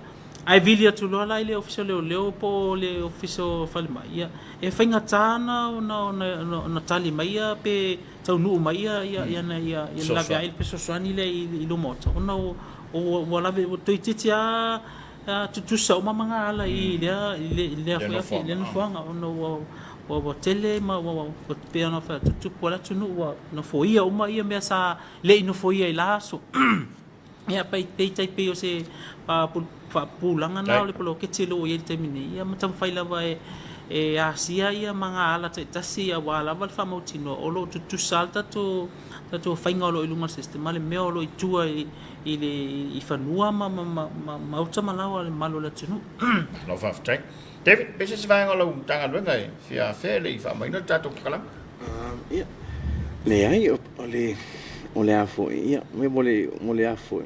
ae vili atu loa la i le Ofisa o Leoleo po o le Ofisa o Falemai, ia e faigata ona ona ona ona tali mai ia pe taunuu mai ia ia ia ia ia laveai le fesoasoani lea i lou maota ona ua ua lave ua toeitiiti lava tutusa uma magaala i lea i lea foi i lea nofoaga ona ua ua tele ma ua pei ona fai atu tupu ai le atunuu ua nofoia uma ia mea sa le i nofoia i la aso. Ia peitai pei o se faapupulaga lena o le poloketi o lo o i ai i le taimi nei, ia ma taumafai lava e asia ia magaala taitasi aua lava le faamautinoa o lo o tutusa lava le tatou tatou faiga o lo o i luga o le system ma le mea o lo o i tua i le i fanua ma ma uta ma laoa o le mamalu o le atunuu. Malo faafetai. David, pe se isi vaega o lau Matagaluega e fia afea e le i faamauina le tatou polokalame? Ia, leai, o le, o le a foi, ia, mo le, mo le a foi,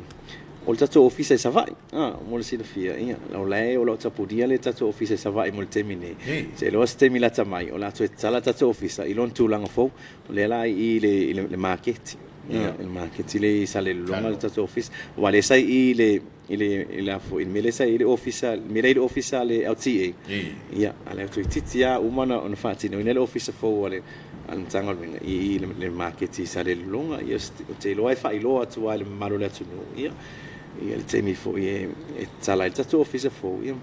o le tatou ofisa i Savaii, a, mo le silafia, ia, o la e o lo o tapunia le tatou ofisa i Savaii mo le taimi nei. Se iloa se taimi lata mai, o le a toe tatala le tatou ofisa i lona tulaga fou, o lea la i i le, i le maketi, ia, i le maketi lea i Salelologa le tatou ofisa, aua o lea sa i i le, i le, i le a foi, i le mea lea sa i ai le ofisa, le mea lea e i ai le ofisa a le LTA, ia, a o lea toeitiiti lava uma ona faatinoina le ofisa fou a le, a le Matagaluega i i le, le maketi i Salelologa. Ia, ou te iloa e faailoa atu lava i le mamalu o le atunuu, ia, ia le taimi foi e, e tatala ai le tatou ofisa fou, ia,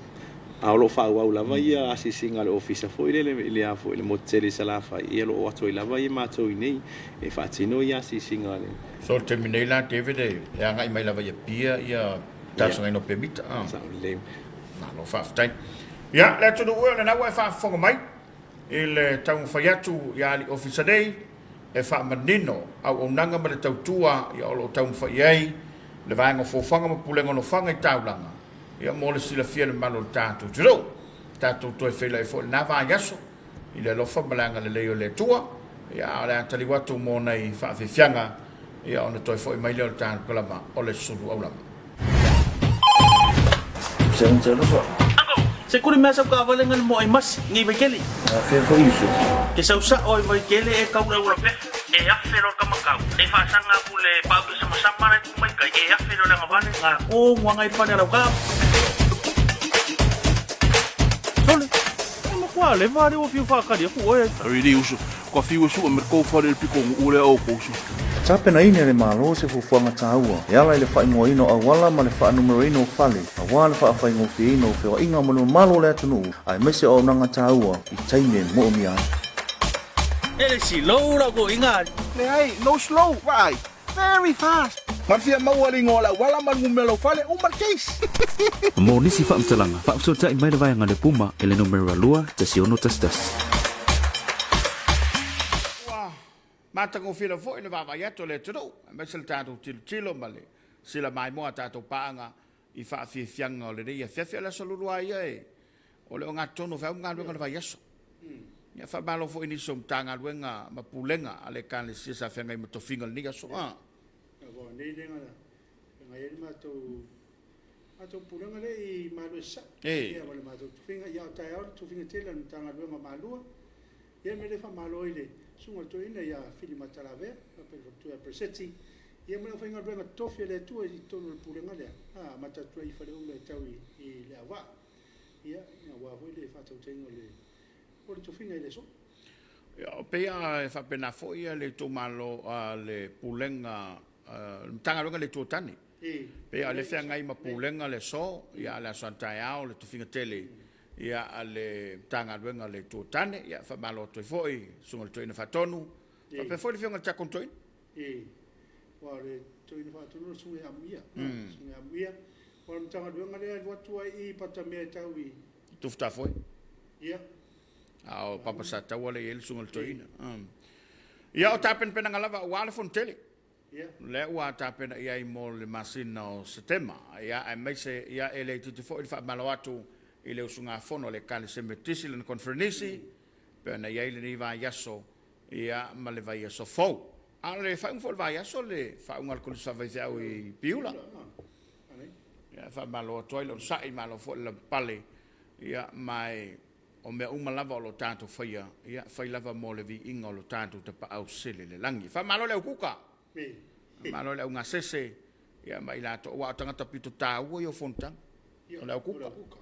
a o lo o faaauau lava ia asiasiga a le ofisa foi lele i le a foi, le motu tele i Salafai, ia o lo o o atu ai lava ia matou i inei e faatino ia asiasiga a le. So le taimi nei la David e agai mai lava i Apia ia talosagaina o pemita a. Sao lelei. Malo faafetai. Ia le atunuu e o lena ua e faafofoga mai i le taumafai atu ia alii ofisa nei e faamanino auaunaga ma le tautua ia o lo o taumafai i ai le vaega o foafoaga ma pulega o nofoaga i taulaga ia mo le silafia e le mamalu o le tatou atunuu. Tatou toe feiloai foi i lena vaiaso i le alofa ma le agalelei o le Atua, ia, a o le a taliu atu mo nai faafiafiaga, ia, ona toe foi mai lea o le talukalama o le sulu aulama. Se kuri mea sau kaavale nga le moa i masi ngi Vaitele. Afea foi uso. Ke sau sa'o i Vaitele e kau le aula peha. E afe lo le kamakau. E faasanga aku le pau ke samasama la i Pumaikai. E afe lo le agavale nga ko ngua ngai pale a lau ka. Sole, e makua leva ale ua fiu faakali aku oe. Really uso, kua fiu e sua me kou fale le piko ngu ule o kou su. Tapenaina e le Malo se fuafuaga taua e ala i le faaigoaina o auala ma le faanumeroina o fale aua le faafaigofieina o feoaiga mo le mamalu o le atunuu aemaise o auaunaga taua i taimi e moomia ai. E le slow lau toeaiga ali. Leai, no slow, vaai. Very fast. Ma fia maua le igoa o le auala ma le numera o fale, uma le case. Mo nisi faamatalaga, faafesootai mai le vaega le Puma i le numera 2 1 6 1. Ua matagofie lava foi le vaavaai atu a le atunuu, aemaise le tatou tilotilo ma le sila maimoa a tatou paaga i faafiafiaga o lenei afiafi. O le aso Lulu lava ia e o le ogatotonu o feau ma galuega o le vaiaso. Ia faamalo foi i nisi o Matagaluega ma Pulega a le Ekalesia sa feagai ma tofiga i lenei aso. Ia, aua o nei lea na feagai ai le matou matou pulega lea i Malua i Sasae. Ia ma le matou tofiga, ia o taeao le tofiga tele a le Matagaluega o Malua. Ia me le faamalo i le susuga i le toeaina ia Fili Matalavea, faapea le faletua ia Pereseti, ia ma le aufaigaluega totofi a le Atua i totonu o le pulega lea, a amata atu ai i Faleula e tau i Leauvaa. Ia, aua foi le faatautaiga o le o le tofiga i le aso. Ia, o pei a e faapena foi ia le itumalo a le Pulega, le Matagaluega a le Itu o Tane. Pei a o le feagai ma Pulega le aso, ia a le aso a taeao le tofiga tele ia a le Matagaluega a le Itu o Tane. Ia, faamalo atu ai foi i le Susuga i le Toeaina Faatonu, faapea foi le Afioga i le Tiakono Toeaina. Aua o le Toeaina Faatonu o le Susuga ia Amuia. Susuga ia Amuia. Aua o le Matagaluega lea e alu atu ai i Patamea e tau i. Tufutafoe. Ia. A o Papa Sataua lea e i ai le Susuga i le Toeaina. Ia, o tapenapenaga lava aua le Fonotele. Lea ua tapena i ai mo le masina o Setema. Ia, aemaise, ia, e le itiiti foi le faamalo atu i le usugafono a le Ekalesia Metotisi i lana Koneferenisi, pei ona i ai lenei vaiaso, ia, ma le vaiaso fou. A o le faaiuga foi o le vaiaso le faauga a le Kolisi Faafaifeau i Piula. Ia, e faamalo atu ai le onosai, malo foi le lavapapale, ia, ma e o mea uma lava o lo o tatou faia, ia, fai lava mo le viiga o lo tatou Tapaau Sili i le lagi. Faamalo i le aukuka, faamalo i le augasese, ia, ma i latou, aua o tagata pito taua ia o fonotaga, o le aukuka.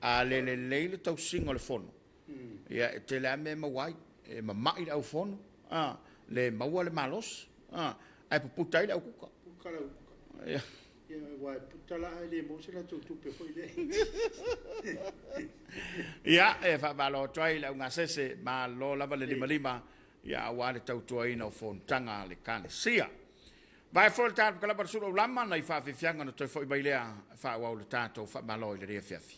A le lelei le tausiga o le fono, ia, e tele lava mea e maua ai, e mamai le aufono, a, le maua le malosi, a, ae puputa ai le aukuka. Ia. Ia, aua e puta la ae le maua se latou tupe foi lea. Ia, e faamalo atu ai i le augasese, malo lava le limalima, ia, aua le tautuaina o fonotaga a le Ekalesia. Vae foi le tatou kalaba le sulu aulama nai faafiafiaga ona toe foi mai lea e faaauau le tatou faamalo i lenei afiafi.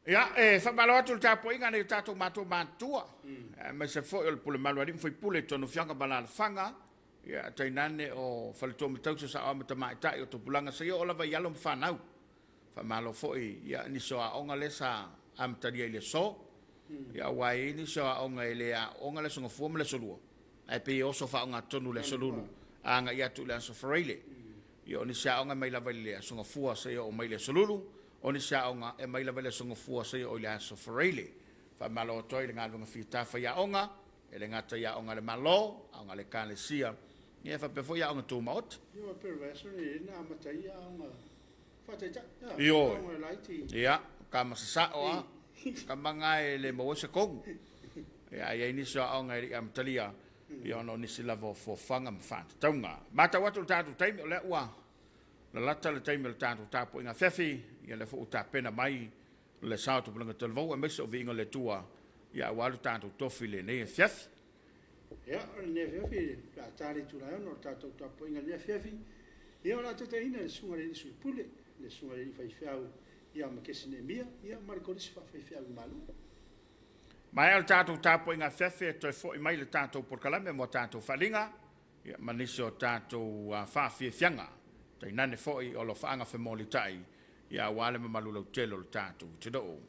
Ia, e faamalo atu i le tapuaiga a nai o tatou matua matutua, aemaise foi o le pule malu a alii ma faipule i totonu o afioaga ma alaalafaga, ia, tainane o faletua ma tausi o saoa ma tamaitai o tupulaga seia oo lava i alo ma fanau. Faamalo foi i nisi o aoga lea sa amatalia i le aso, ia, aua e i ai nisi o aoga e le aooga le Aso Gafua ma le Aso Lua, ae pei e oso faaaogatotonu i le Aso Lulu agai atu i le Aso Faraile. Ia, o nisi aoga e mai lava i le Aso Gafua seia oo mai i le Aso Lulu, o nisi aoga e mai lava i le Aso Gafua seia oo i le Aso Faraile. Faamalo atu ai i le galuega fita faiaoga, e le gata i aoga a le Malo, aoga a le Ekalesia, ia faapea foi aoga tumaoti. Ioe, pe o le vaiaso lenei na amata ai aoga faataitai, Ioe, aoga laiti. Ia, tama sasao lava, tama na e le maua ai se tonu. Ia, ae i ai nisi o aoga e le i amatalia, ia ona o nisi lava o fuafuaga ma faatatauga. Matau atu i le tatou taimi, o lea ua lalata le taimi o le tatou tapuaiga afiafi, ia lea foi ua tapena mai le sao o Tupulaga Talavou aemaise o viiga o le Atua, ia aua lo tatou tofi i lenei afiafi. Ia, o lenei afiafi, o le a ta le itula e 6 o le tatou tapuaiga i lenei afiafi, ia o le a taitaiina e le Susuga i le Alii Sui Pule, le Susuga i le Alii Faifeau ia Makesi Neemia, ia ma le Kolisi Faafaifeau i Malua. Maea le tatou tapuaiga afiafi e toe foi mai le tatou polokalame mo a tatou faaaliga ia, ma nisi o tatou faafiafiaga, tainane foi o alofaaga femolitai ia aua le mamalu lautele o le tatou atunuu.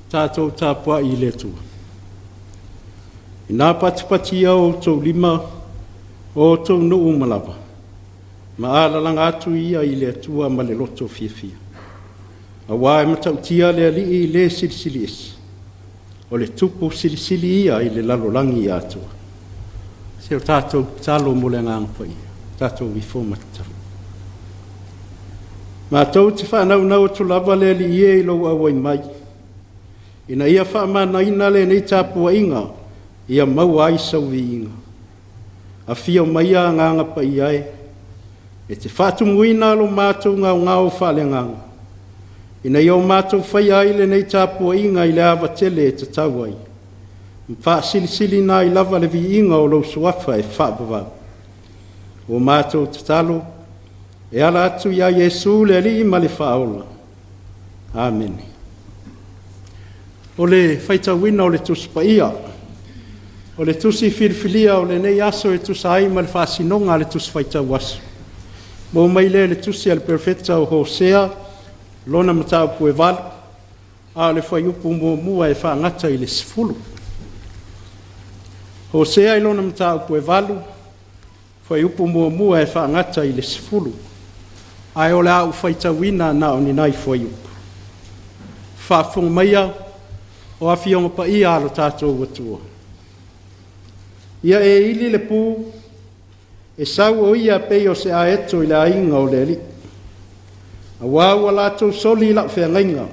Tatou tapuai i le Atua. Ina patipatia o outou lima, o outou nuu uma lava, ma alalaga atu ia i le Atua ma le loto fiafia. Auā e matautia le Alii i le silisili ese, o le Tupu silisili ia i le lalolagi atoa. Se o tatou tatalo mo le Agaga Paia, tatou ifo ma tatalo. Matou te faanaunau atu lava le Alii e i lou auai mai, ina ia faamanaina lenei tapuaiga ia maua ai sau viiga. Afio maia Agaga Paia e, e te faatumuina lo matou gaogao faaleagaga, ina ia o matou faia ai lenei tapuaiga i le ava tele e tatau ai, ma faasilisiliina ai lava le viiga o lou Suafa e faavavau. Ua matou tatalo e ala atu ia Iesu le Alii ma le Faaola. Amene. O le faitauina o le Tusi Paia, o le tusi filifilia o lenei aso e tusa ai ma le faasinoga a le Tusi Faitau Aso. Maua mai lea i le tusi a le Perofeta o Hosea, lona mataupu e 8, a o le fuaiupu muamua e faagata i le 10. Hosea i lona mataupu e 8, fuaiupu muamua e faagata i le 10. Ae o le a ou faitauina na o ni nai fuaiupu. Faafofoga maia o Afioga Paia a lo tatou Atua. Ia e ili le pu, e sau o ia pei o se aeto i le aiga o le Alii. Auā ua latou soli i lau feagaiga,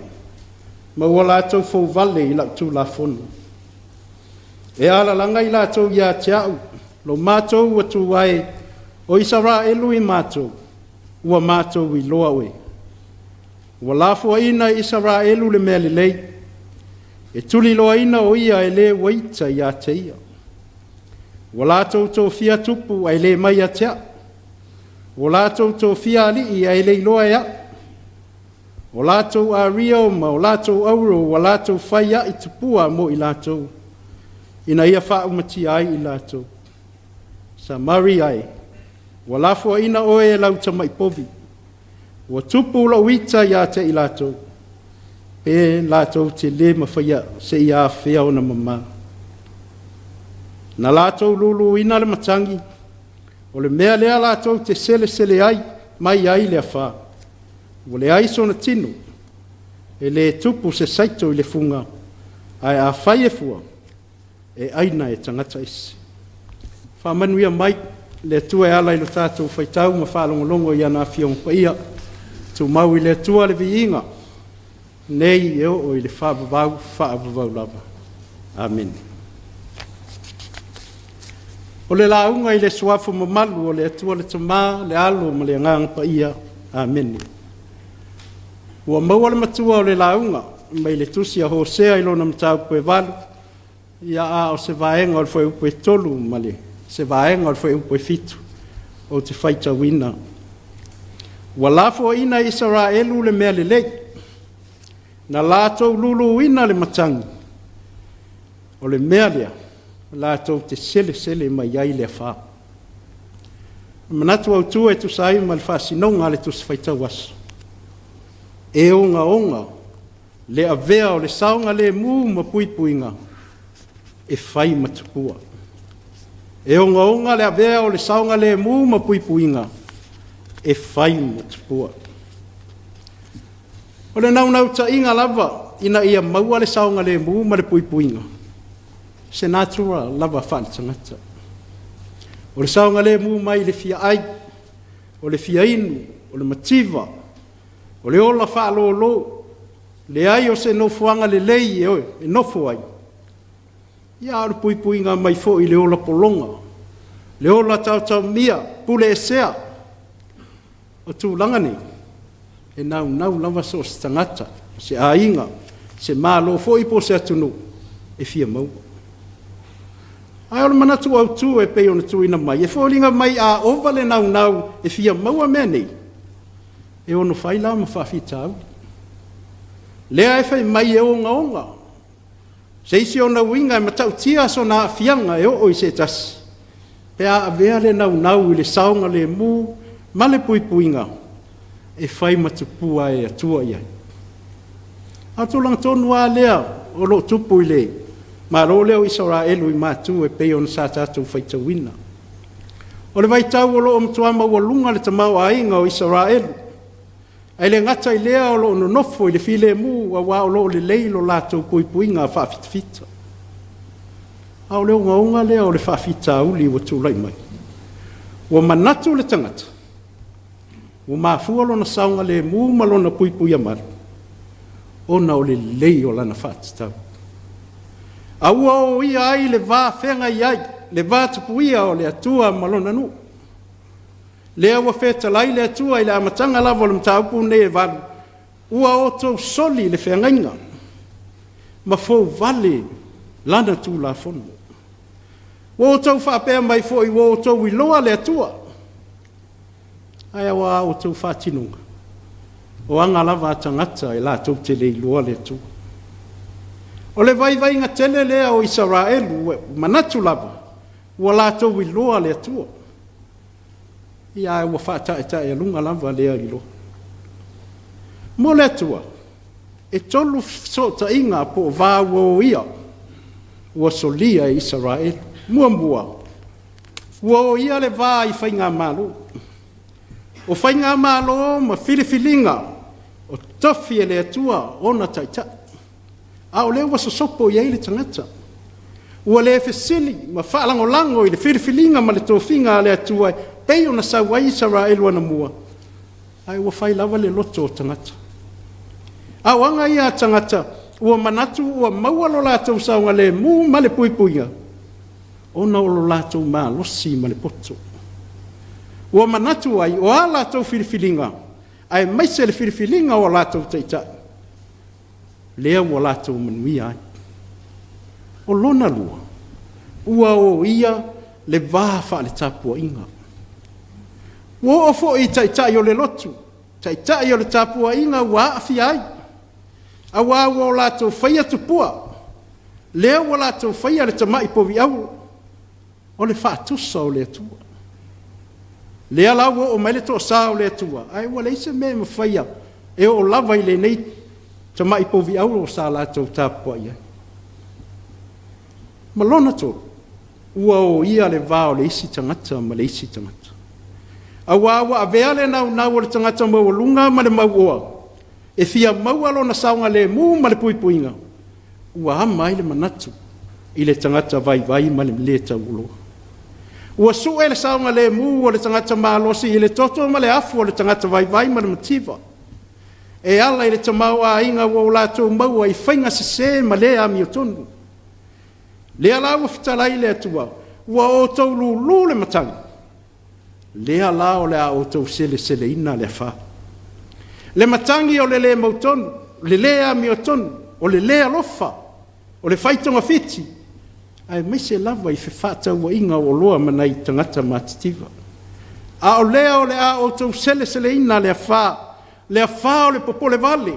ma ua latou fouvale i lau tulafono. E alalaga i latou ia te au, lo matou Atua e, o Isaraelu i matou, ua matou iloa oe. Ua lafoaina e Isaraelu le mea lelei, e tuliloaina o ia e le ua ita ia te ia. Ua latou tofia tupu ae le mai ia te au. Ua latou tofia alii ae le iloa e au. O latou ario ma o latou auro ua latou fai ai tupua mo i latou, ina ia faaumatia ai i latou. Samaria e, Ua lafoaina oe e lau tamai povi. Ua tupu lou ita ia te i latou, pe latou te lē mafaia seia afea ona mama. Na latou luluina le matagi, o le mea lea latou te selesele ai mai ai le afā. Ua leai sona tino, e lē tupu se saito i le fuga, ae afai e fua, e aina e tagata ese. Faamanuia mai le Atua e ala i lo tatou faitau ma faalogologo i ana Afioga Paia. Tumau i le Atua le viiga, nei e oo i le faavavau faavavau lava. Amene. O le lauga i le Suafa mamalu o le Atua le Tama, le Alo ma le Agaga Paia. Amene. Ua maua le matua o le lauga mai le tusi a Hosea i lona mataupu e 8, ia a o se vaega o le fuaiupu e 3 ma le se vaega o le fuaiupu e 7 ou te faitauina. Ua lafoaina e Isaraelu le mea lelei, na latou luluina le matagi, o le mea lea latou te selesele mai ai le afā. Manatu autu e tusa ai ma le faasinoga a le Tusi Faitau Aso, e ogaoga le avea o le saogalemu ma puipuiga e fai ma tupua. E ogaoga le avea o le saogalemu ma puipuiga e fai ma tupua. O le naunautaiga lava ina ia maua le saogalemu ma le puipuiga, se natura lava faaletagata. O le saogalemu mai le fia ai, o le fia inu, o le mativa, o le ola faalolo, leai o se nofoaga lelei e nofo ai, ia a o le puipuiga mai foi i le ola pologa, le ola taotaomia, puleesea. O tulaga nei, e naunau lava so o se tagata, se aiga, se Malo foi po o se atunuu e fia maua. Ae o le manatu autu e pei ona tuuina mai, e foliga mai a ova le naunau e fia maua mea nei, e ono fai la ma faafitauli. Lea e fai mai e ogaoga se isi ona uiga e matautia sona aafiaga e oo i se tasi, pe a avea le naunau i le saogalemu ma le puipuiga e fai ma tupua e atua i ai. A o le tulaga tonu lava lea o lo o tupu i le Malo lea o Isaraelu i Matu e pei ona sa tatou faitauina. O le vaitau o lo o matua maualuga le tamaoaiga o Isaraelu, Ae le gata i lea o lo o nonofo i le filemu aua o lo o lelei lo latou puipuiga faafitafita. A o le ogaoga lea o le faafitauli ua tulai mai, ua manatu le tagata ua mafua lona saogalemu ma lona puipuia malu ona o le lelei o lana faatatau. A ua oia ai le va feagai ai, le va tapuia o le Atua ma lona nuu. Lea ua fetalai le Atua i le amataga lava o le mataupu lenei e 8, ua outou soli le feagaiga ma fouvale Lana Tulafono. Ua outou faapea mai foi ua outou iloa le Atua, ae o a outou faatinoga, o aga lava a tagata e latou te le iloa le Atua. O le vaivaiga tele lea o Isaraelu, ua manatu lava ua latou iloa le Atua. Ia ae ua faataetaealuga lava lea iloa. Mo le Atua, e tolu fesootaiga po o va ua oia ua solia e Isaraelu. Muamua, ua oia le va i faigamalo. O faigamalo ma filifiliga o tofi e le Atua ona taitai. A o lea ua sosopo i ai le tagata. Ua le fesili ma faalagolago i le filifiliga ma le tofiga a le Atua e pei ona sau ai Isaraelu anamua, ae ua fai lava le loto o tagata. A o aga ia a tagata ua manatu ua maua lo latou saogalemu ma le puipuiga ona o lo latou malosi ma le poto. Ua manatu ai o a latou filifiliga, aemaise le filifiliga o a latou taitai, lea ua latou manuia ai. O lona lua, ua oia le va faaletapuaiga. Ua oo foi i taitai o le lotu, taitai o le tapuaiga ua aafia ai, aua ua o latou faia tupua, lea ua latou faia le tamai povi auro, o le faatusa o le Atua. Lea la ua oo mai le toasa o le Atua, ae ua leai se mea e mafaia e oo lava i lenei tamai povi auro sa latou tapuai ai. Ma lona tolu, ua oia le va o le isi tagata ma le isi tagata. Auā ua avea le naunau o le tagata maualuga ma le mauoa e fia maua lona saogalemu ma le puipuiga, ua ama ai le manatu i le tagata vaivai ma le lē taualoa. Ua su'e le saogalemu o le tagata malosi i le toto ma le afu o le tagata vaivai ma le mativa, e ala i le tamaoaiga ua o latou maua i faiga sesē ma lē amiotonu. Lea la ua fetalai le Atua, ua outou lūlū le matagi, lea la o le a outou seleseleina le afā. Le matagi o le lē mautonu, le lē amiotonu, o le lē alofa, o le fai togafiti, aemaise lava i fefaatauaiga o oloa ma nai tagata matitiva. A o lea o le a outou seleseleina le afā, le afā o le popolevale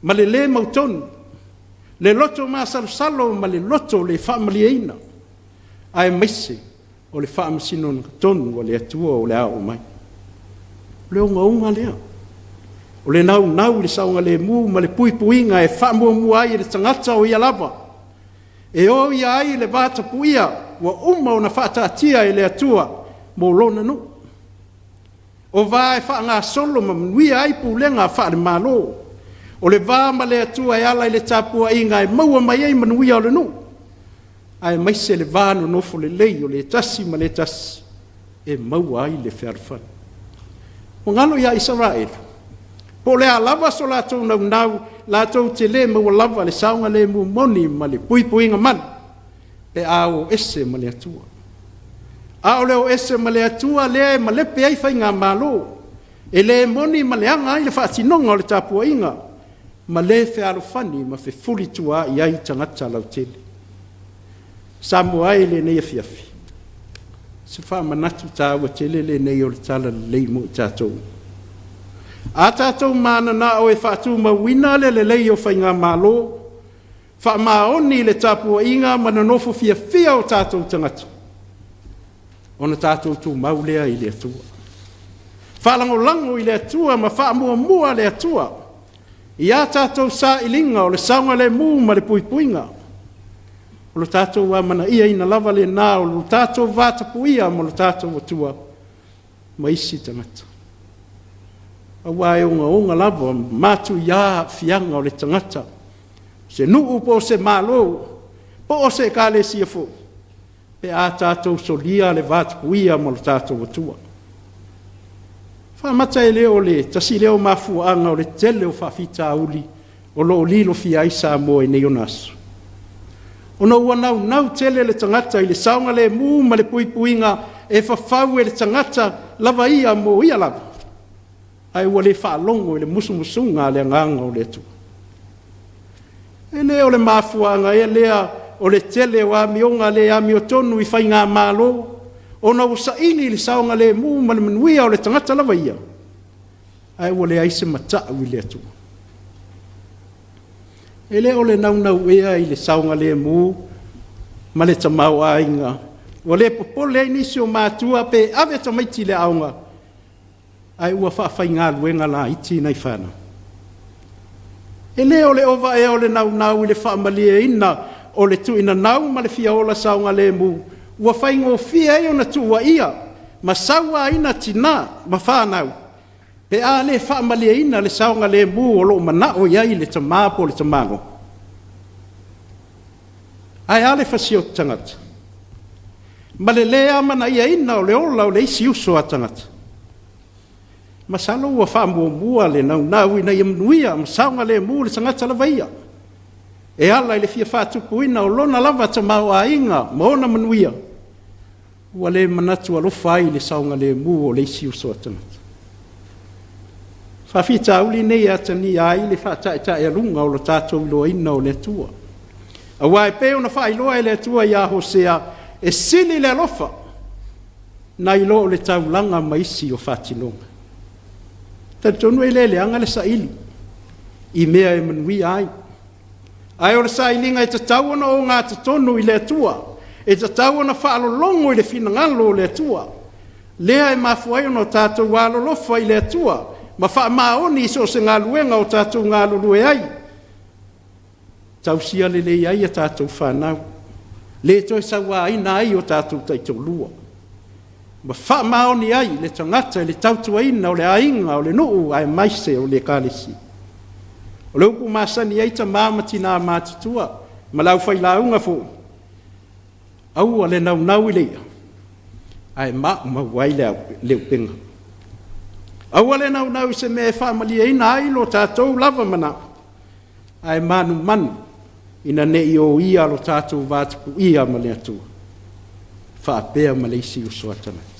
ma le lē mautonu, le loto masalosalo ma le loto le faamalieina, aemaise o le faamasinoga tonu a le Atua o le a oo mai. O le ogaoga lea, o le naunau i le saogalemu ma le puipuiga e faamuamua ai e le tagata o ia lava, e o ia ai le vatapuia ua uma ona faataatia e le Atua mo lona nuu. O va e faagasolo ma manuia ai pulega faale-Malo. O le va ma le Atua e ala i le tapuaiga e maua mai ai manuia o le nuu, aemaise le va nonofo lelei o le tasi ma le tasi e maua ai le fealofani. Ua galo ia Isaraelu, po o le a lava so latou naunau, latou te le maua lava le saogalemu moni ma le puipuiga malu pe a o ese ma le Atua. A o le o ese ma le Atua lea e malepe ai faigamalo, e le moni ma leaga ai le faatinoga o le tapuaiga, ma le fealofani ma fefulituaai ai tagata lautele. Samoa e i lenei afiafi, se faamanatu taua tele lenei o le Talalelei mo i tatou. A tatou mananao e faatumauina le lelei o faigamalo, faamaoni i le tapuaiga ma nonofo fiafia o tatou tagata, ona tatou tumau lea i le Atua. Faalagolago i le Atua ma faamuamua le Atua i a tatou sailiga o le saogalemu ma le puipuiga. O lo tatou amanaiaina lava lena o lo tatou vatapuia ma lo tatou Atua ma isi tagata. Aua e ogaoga lava ma matuia aafiaga o le tagata, se nuu po o se Malo, po o se Ekalesia foi, pe a tatou solia le vatapuia ma lo tatou Atua. Faamata e le o le tasi lea o mafuaaga o le tele o faafitauli o lo o lilofia ai Samoa i nei ona aso? Ona ua naunau tele le tagata i le saogalemu ma le puipuiga e fafau e le tagata lava ia mo ia lava, ae ua le faalogo i le musumusuga a le Agaga o le Atua. E le o le mafuaaga ea lea o le tele o amioga le amiotonu i faigamalo, ona ua saili le saogalemu ma le manuia o le tagata lava ia, ae ua leai se matau i le Atua. E le o le naunau ea i le saogalemu ma le tamaoaiga ua le popole ai nisi o matua pe ave tamaiti i le aoga, ae ua faafaigaluega laiti nai fanau. E le o le ova ea o le naunau i le faamalieina o le tuuinanau ma le fia ola saogalemu ua faigofie ai ona tuuaia ma sauaina tinā ma fanau pe a le faamalieina le saogalemu o lo o manao i ai le tamā po o le tamaloa. Ae a le fasioti tagata ma le lē amanaiaina o le ola o le isi uso a tagata? Masalo ua faamuamua le naunau ina ia manuia ma saogalemu le tagata lava ia, e ala i le fia faatupuina o lona lava tamaoaiga ma ona manuia, ua le manatu alofa ai i le saogalemu o le isi uso a tagata. Faafitauli nei e atagia ai le faataetaealuga o lo tatou iloaina o le Atua. Aua e pei ona faailoa e le Atua ia Hosea, e sili le alofa nai lo o le taulaga ma isi o faatinoga. Talitonu e le leaga le saili i mea e manuia ai. Ae o le sailiga e tatau ona ogatotonu i le Atua, e tatau ona faalologo i le finagalo o le Atua. Lea e mafua ai ona o tatou alolofa i le Atua ma faamaoni i so o se galuega o tatou galulue ai, tausia lelei ai a tatou fanau, le toe sauaina ai o tatou taitoalua, ma faamaoni ai le tagata i le tautuaina o le aiga, o le nuu aemaise o le Ekalesia. O le upu masani ai tama ma tina matutua ma le aufailauga foi, Aua le naunau i le i'a, ae maumau ai le upega. Aua le naunau i se mea e faamalieina ai lo tatou lava manao, ae manumanu ina ne i oia lo tatou vatapuia ma le Atua, faapea ma le isi uso a tagata.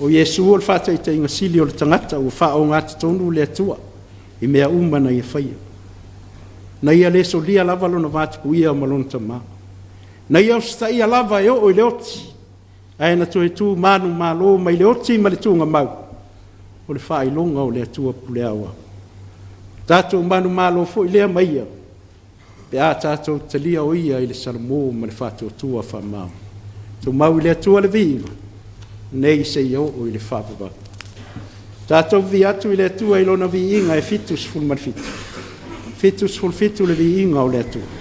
O Iesu o le faataitaiga sili o le tagata ua faaogatotonu le Atua i mea uma na ia faia. Na ia le solia lava lona vatapuia ma lona Tama. Na ia usitaia lava e oo i le oti, ae na toe tu manumalo mai le oti ma le tugamau, o le faailoga o le Atua pule aoao. Tatou manumalo foi lea ma ia, pe a tatou talia o ia i le salamo ma le faatuatua faamaoni. Tumau i le Atua le viiga, nei seia oo i le faavavau. Tatou vivii atu i le Atua i Lona viiga e 77. 77 le viiga o le Atua.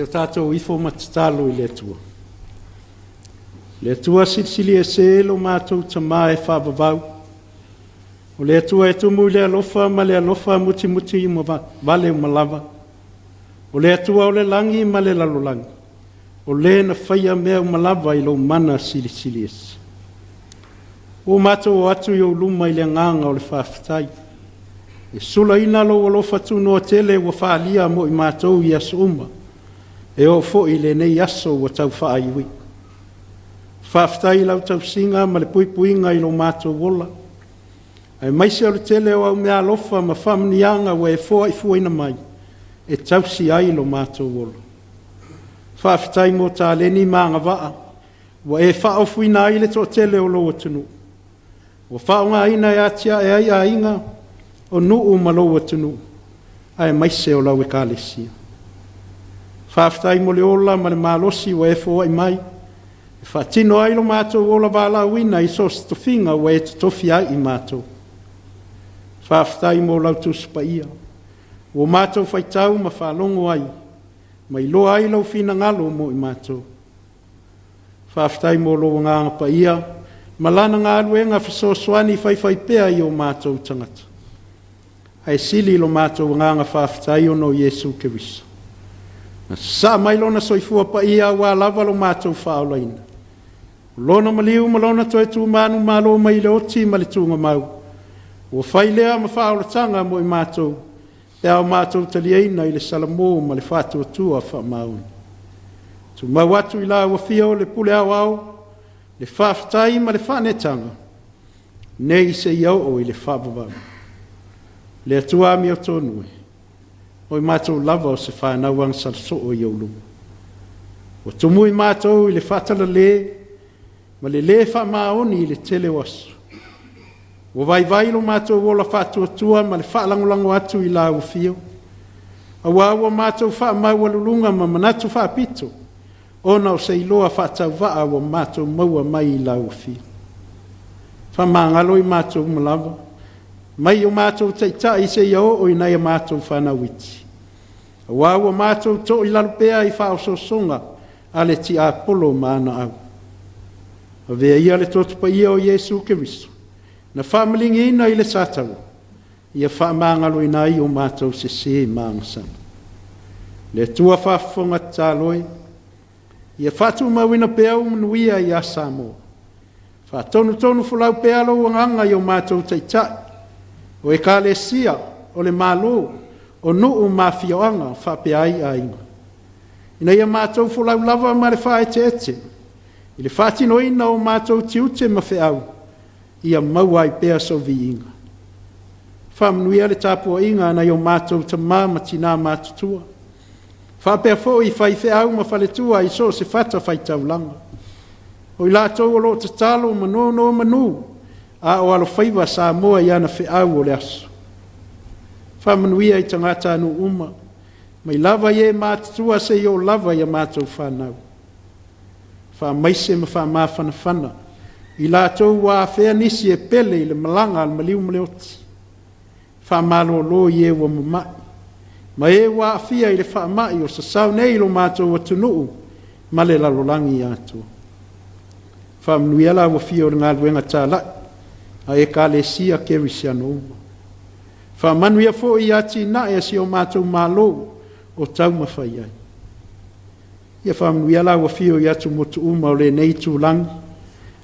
Se i o tatou ifo ma tatalo i le Atua. Le Atua silisili ese lo matou Tamā e faavavau. O le Atua e tumu i le alofa ma le alofa mutimuti ma vale uma lava. O le Atua o le lagi ma le lalolagi. O le na faia mea uma lava i lou mana silisili ese. Ua matou o atu i ou luma i le agaga o le faafetai. E sulaina lou alofa tunoa tele ua faaalia mo i matou i aso uma, e oo foi i lenei aso ua tau faaiuiu. Faafetai i lau tausiga ma le puipuiga i lo matou ola, aemaise o le tele o au meaalofa ma faamanuiaga ua e foaifuaina mai e tausi ai lo matou ola. Faafetai mo taleni ma agavaa ua e faaofuina ai le toatele o lou atunuu. Ua faaaogaina e atiae ai aiga, o nuu ma lou atunuu, aemaise o lau Ekalesia. Faafetai mo le ola ma le malosi ua e foai mai, e faatino ai lo matou ola valaauina i so o se tofiga ua e tofia ai i matou. Faafetai mo lau Tusi Paia, ua matou faitau ma faalogo ai, ma iloa ai lou finagalo mo i matou. Faafetai mo lou Agaga Paia ma Lana galuega fesoasoani faifaipea i o matou tagata. Ae sili lo matou agaga faafetai ona o Iesu Keriso. Na sasaa mai Lona soifua paia aua lava lo matou faaolaina. O Lona maliu ma Lona toe tu manumalo mai i le oti ma le tuugamau, ua fai lea ma faaolataga mo i matou pe a o matou taliaina i le salamo ma le faatuatua faamaoni. Tumau atu i lau Afio le Pule Aoao, le faafetai ma le faaneetaga, nei seia oo i le faavavau. Le Atua amiotonu e, o i matou lava o se fanau agasala soo i ou luma. Ua tumui matou i le faatalale ma le lē faamaoni i le tele o aso. Ua vaivai lo matou ola faatuatua ma le faalagolago atu i lau afio, auā ua matou faamaualuluga ma manatu faapito ona o se iloa faatauvaa ua matou maua mai i lau afio. Faamagalo i matou uma lava, mai o matou taitai seia oo i nai a matou fanau iti, auā ua matou toilalo pea i faaosoosoga a le tiapolo ma ana au. Avea ia le toto paia o Iesu Keriso, na faamaligiina i le sataua, ia faamagaloina ai o matou sesē ma agasala. Le Atua faafofoga tatalo e, ia faatumauina pea ou manuia ia Samoa. Faatonutonu folau pea lou agaga i o matou taitai, o Ekalesia, o le Malo, o nuu ma afioaga faapea ai aiga. Ina ia matou folau lava ma le faaeteete i le faatinoina o matou tiute ma feau, ia maua ai pea sou viiga. Faamanuia le tapuaiga a nai o matou tama ma tina matutua, faapea foi faifeau ma faletua i so o se fatafaitaulaga. O i latou o lo o tatalo ma nonomanu a o alofaiva Samoa i ana feau o le aso. Faamanuia i tagatanuu uma, mai lava i e matutua seia oo lava i a matou fanau. Faamaise ma faamafanafana i latou ua afea nisi e pele i le malaga a le maliu ma le oti. Faamalolo i e ua mama'i ma e ua aafia i le faamai o sasao nei i lo matou atunuu ma le lalolagi atoa. Faamanuia lau Afio i le galuega talai a Ekalesia Kerisiano uma. Faamanuia foi i atinae a si o matou Malo o taumafai ai. Ia faamanuia lau Afio i atumotu uma o lenei itulagi,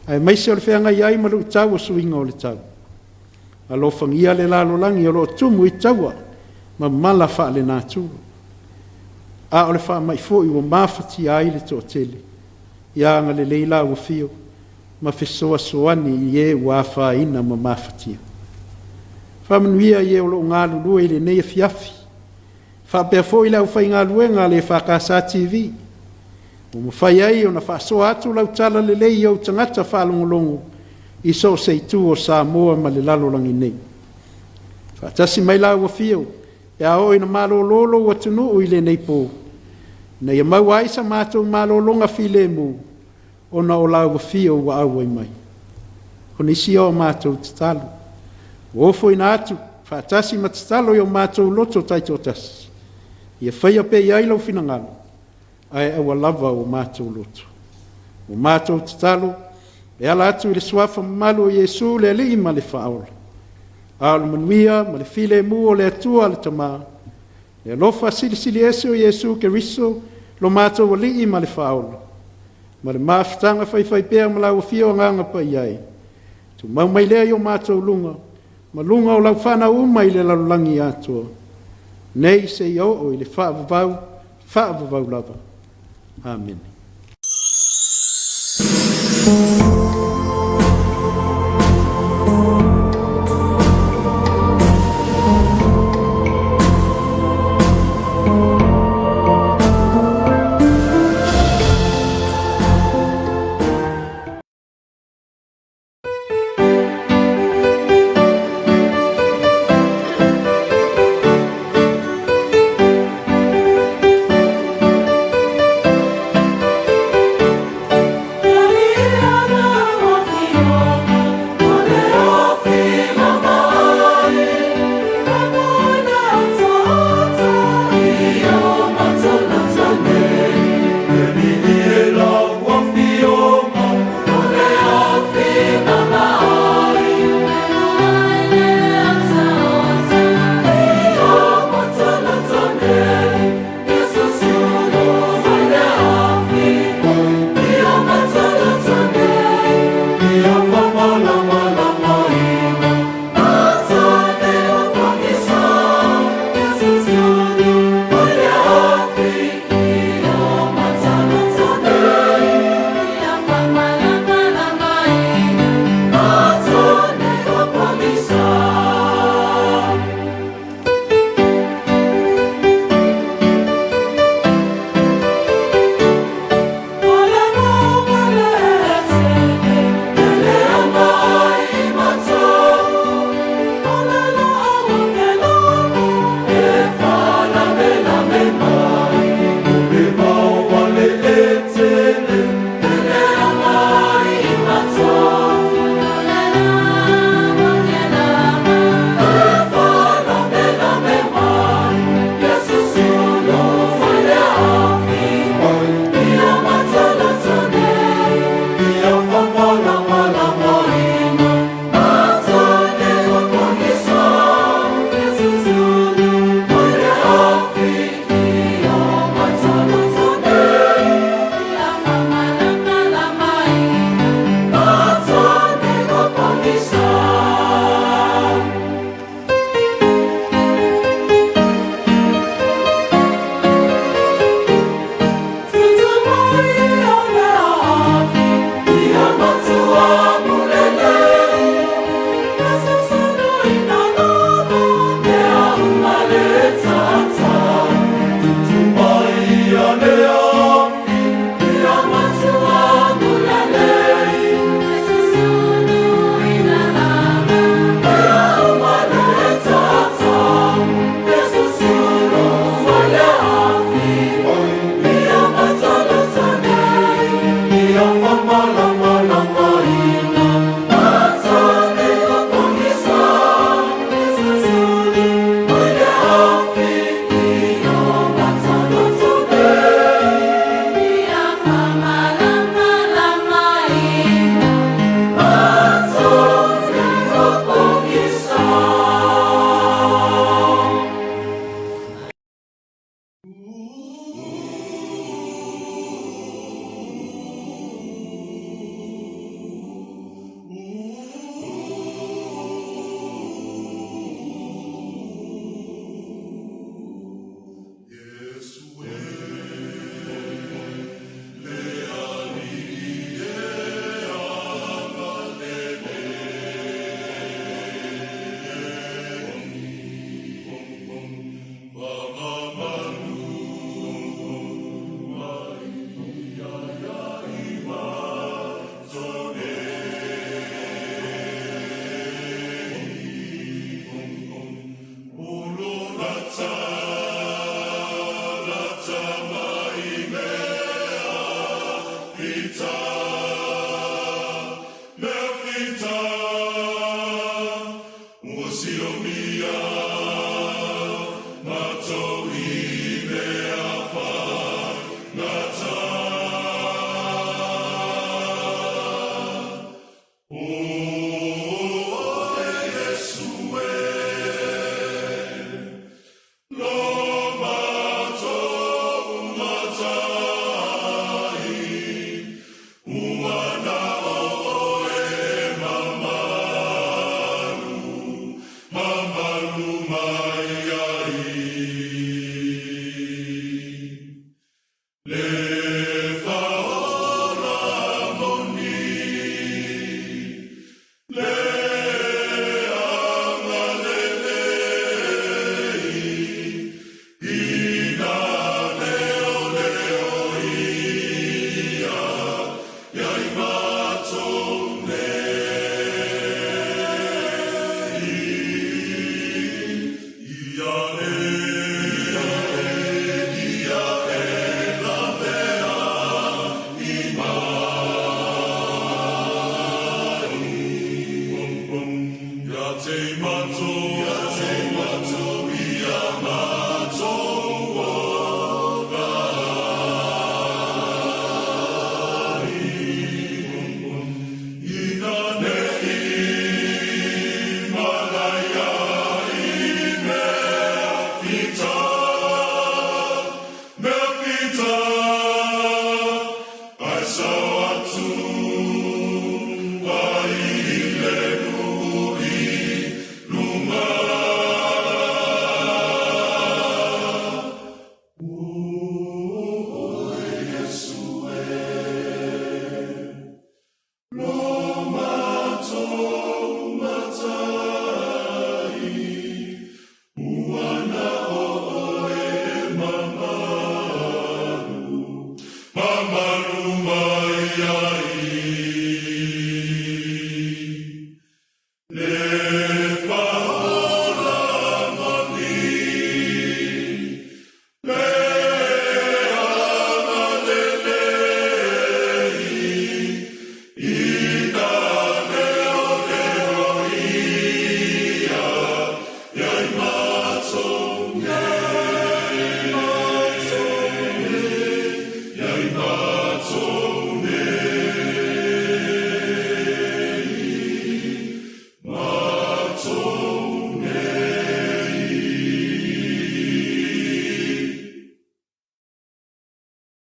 aemaise o le feagai ai ma luitau o suiga o le tau. Alofagia le lalolagi o lo o tumu i taua ma mala faalenatura. A o le faamai foi ua mafatia ai le toatele. Ia agalelei lau Afio ma fesoasoani i e ua afaina ma mafatia. Faamanuia i e o lo o galulue i lenei afiafi, faapea foi le aufaigaluega a le EFKS TV, ua mafai ai ona faasoa atu lau talalelei i ou tagata faalogologo i so o se itu o Samoa ma le lalolagi nei. Faatasi mai lau Afio pe a oo ina malolo lou atunuu i lenei po, ina ia maua ai sa matou malologa filemu ona o lau afio ua auai mai. O nisi o a matou tatalo, ua ofoina atu faatasi ma tatalo i o matou loto taitoatasi, ia faia pea i ai lou finagalo. ae aua lava o matou loto. Ua matou tatalo, e ala atu i le Suafa mamalu o Iesu le Alii ma le Faaola. A o le manuia ma le filemu o le Atua le Tama, le alofa silisili ese o Iesu Keriso lo matou Alii ma le Faaola, ma le mafutaga faifaipea ma lau Afio Agaga Paia e, tumau mai lea i o matou luga, ma luga o lau fanau uma i le lalolagi atoa, nei seia oo i le faavavau, faavavau lava. Amene.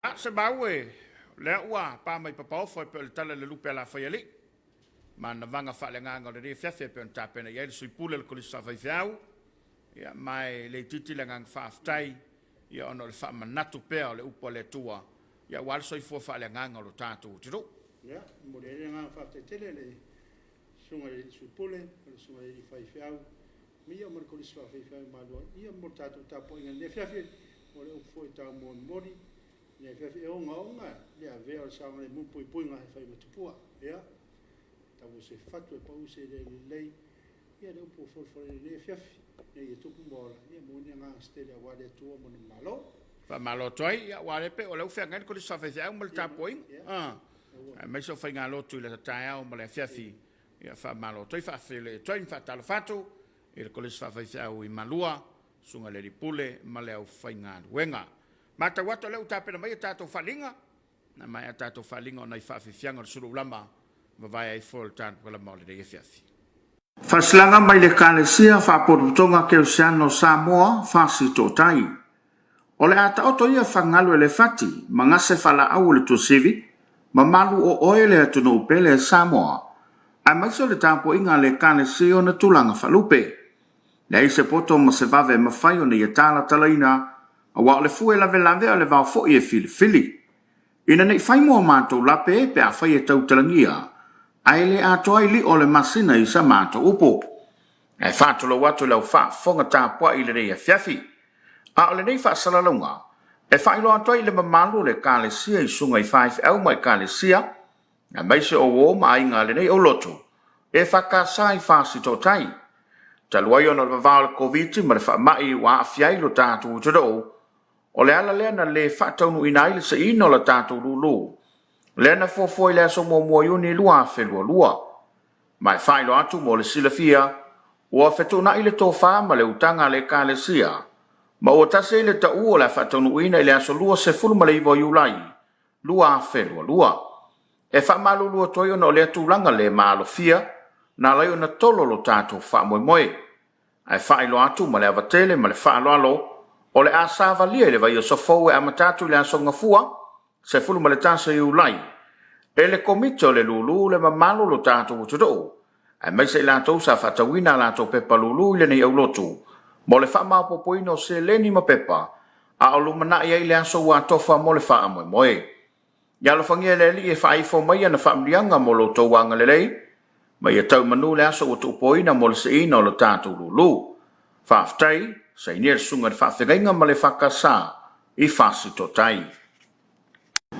A se mau e lea ua pa mai papaofo e pei o le tala i le lupe a Lafaialii ma ana vaga faaleagaga o lenei afiafi e pei ona tapena i ai le Sui Pule o le Kolisi Faafaifeau. Ia, ma e le itiiti le agaga faafetai, ia, ona o le faamanatu pea o le upu a le Atua, ia, aua le soifua faaleagaga o lo tatou atunuu. Ia, momoli ai le agaga faafetai tele i le Susuga i le Sui Pule, o le Susuga i le Faifeau, ia ma le Kolisi Faafaifeau i Malua, ia mo le tatou tapuaiga i lenei afiafi, o le upu foi tau molimoli, lenei afiafi e ogaoga le avea o le saogalemu puipuiga e fai ma tupua. Ia, tau se fatu e pau se le lelei, ia le upu ua folafola i lenei afiafi, ina ia tupu ma ola, ia maua ni agaga se tele aua le Atua ma lona Malo. Faamalo atu ai, ia, aua o lea pei o lea ua feagai le Kolisi Faafaifeau ma le tapuaiga, aemaise o faigalotu i le taeao ma le afiafi. Ia faamalo atu ai, faafeiloai atu ai ma faatalofa atu i le Kolisi Faafaifeau i Malua, Susuga i le Alii Pule ma le aufaigaluega. Matau atu o lea ua tapena mai a tatou faaaliga, na maea a tatou faaaliga o nai faafiafiaga o le sulu ulama vavae ai foi o le tatou kalama o lenei afiafi. Faasilanga mai le Ekalesia Faapotopotoga Kerisiano o Samoa, Fasi Tootai. O le a taoto ia fagalu e le fati ma gase faalaau o le tuasivi, mamalu o oe le atunuu pele e Samoa, aemaise o le tapuaiga a le Ekalesia i ona tulaga faalupe. Leai se poto ma se vave e mafai ona ia talatalaina, aua o le fue lavelave o le vao foi e filifili. Ina ne i fai mo matou lape pe afai e tautalagia, ae le atoa ai lio o le masina i sa matou upu. Ae faatulou atu i lau faafofoga tapuai i lenei afiafi. A o lenei faasalalauga, e faailoa atu ai i le mamalu o le Ekalesia i susuga i faifeau ma Ekalesia, aemaise o uo ma aiga a lenei aulotu, EFKS i Fasitootai. Talu ai ona o le vavao o le Koviti ma le faamai ua aafia ai lo tatou atunuu, O le ala lea na le faataunuuina ai le seiina o la tatou lulu, lea na fuafua i le aso 1 o Iuni 2022. Ma e faailoa atu mo le silafia, ua fetuunai le tofa ma le utaga a le Ekalesia, ma ua tasi ai le taʻu o le a faataunuuina i le aso 29 o Iulai 2022. E faamalulu atu ai ona o lea tulaga le maalofia na ala ai ona tolo lo tatou faamoemoe. Ae faailoa atu ma le ava tele ma le faaaloalo, o le a savalia i le vaiaso fou e amata atu i le aso Gafua, 11 Iulai, e le Komiti o le Lulu le mamalu o lo tatou atunuu, aemaise i latou sa faatauina a latou pepa lulu i lenei aulotu, mo le faamaopoopoina o seleni ma pepa a o lumanai ai le aso ua atofa mo le faamoemoe. Ia alofagia e le Alii e faaifo mai ana faamanuiaga mo lo outou agalelei, ma ia tau manu le aso ua tuupoina mo le seiina o lo tatou lulu. Faafetai, sainia le Susuga i le Faafeagaiga ma le EFKS i Fasitootai.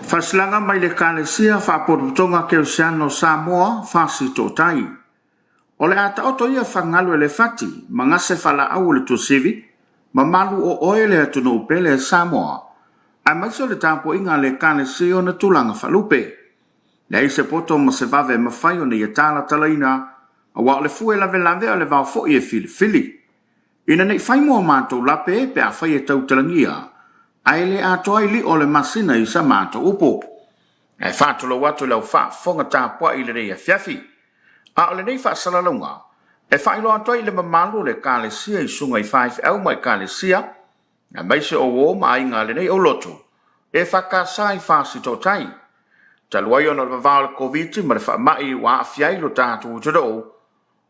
Faasilanga mai le Ekalesia Faapotopotoga Kerisiano o Samoa, Fasitootai. O le a taoto ia fagalu e le fati ma gase faalaau o le tuasivi, mamalu o oe le atunuu pele e Samoa, aemaise o le tapuaiga a le Ekalesia i ona tulaga faalupe. Leai se poto ma se vave e mafai ona ia talatalaina, aua o le fue lavelave o le vao foi e filifili. Ina ne i fai mo matou lape pe afai e tautalagia, ae le atoa ai lio o le masina i sa matou upu. Ae faatulou atu i lau faafofoga tapuai i lenei afiafi. A o lenei faasalalauga, e faailoa atu ai i le mamalu o le Ekalesia i susuga i faifeau ma Ekalesia, aemaise o uo ma aiga a lenei aulotu EFKS i Fasitootai. Talu ai ona o le vavao o le Koviti ma le faamai ua aafia ai lo tatou atunuu,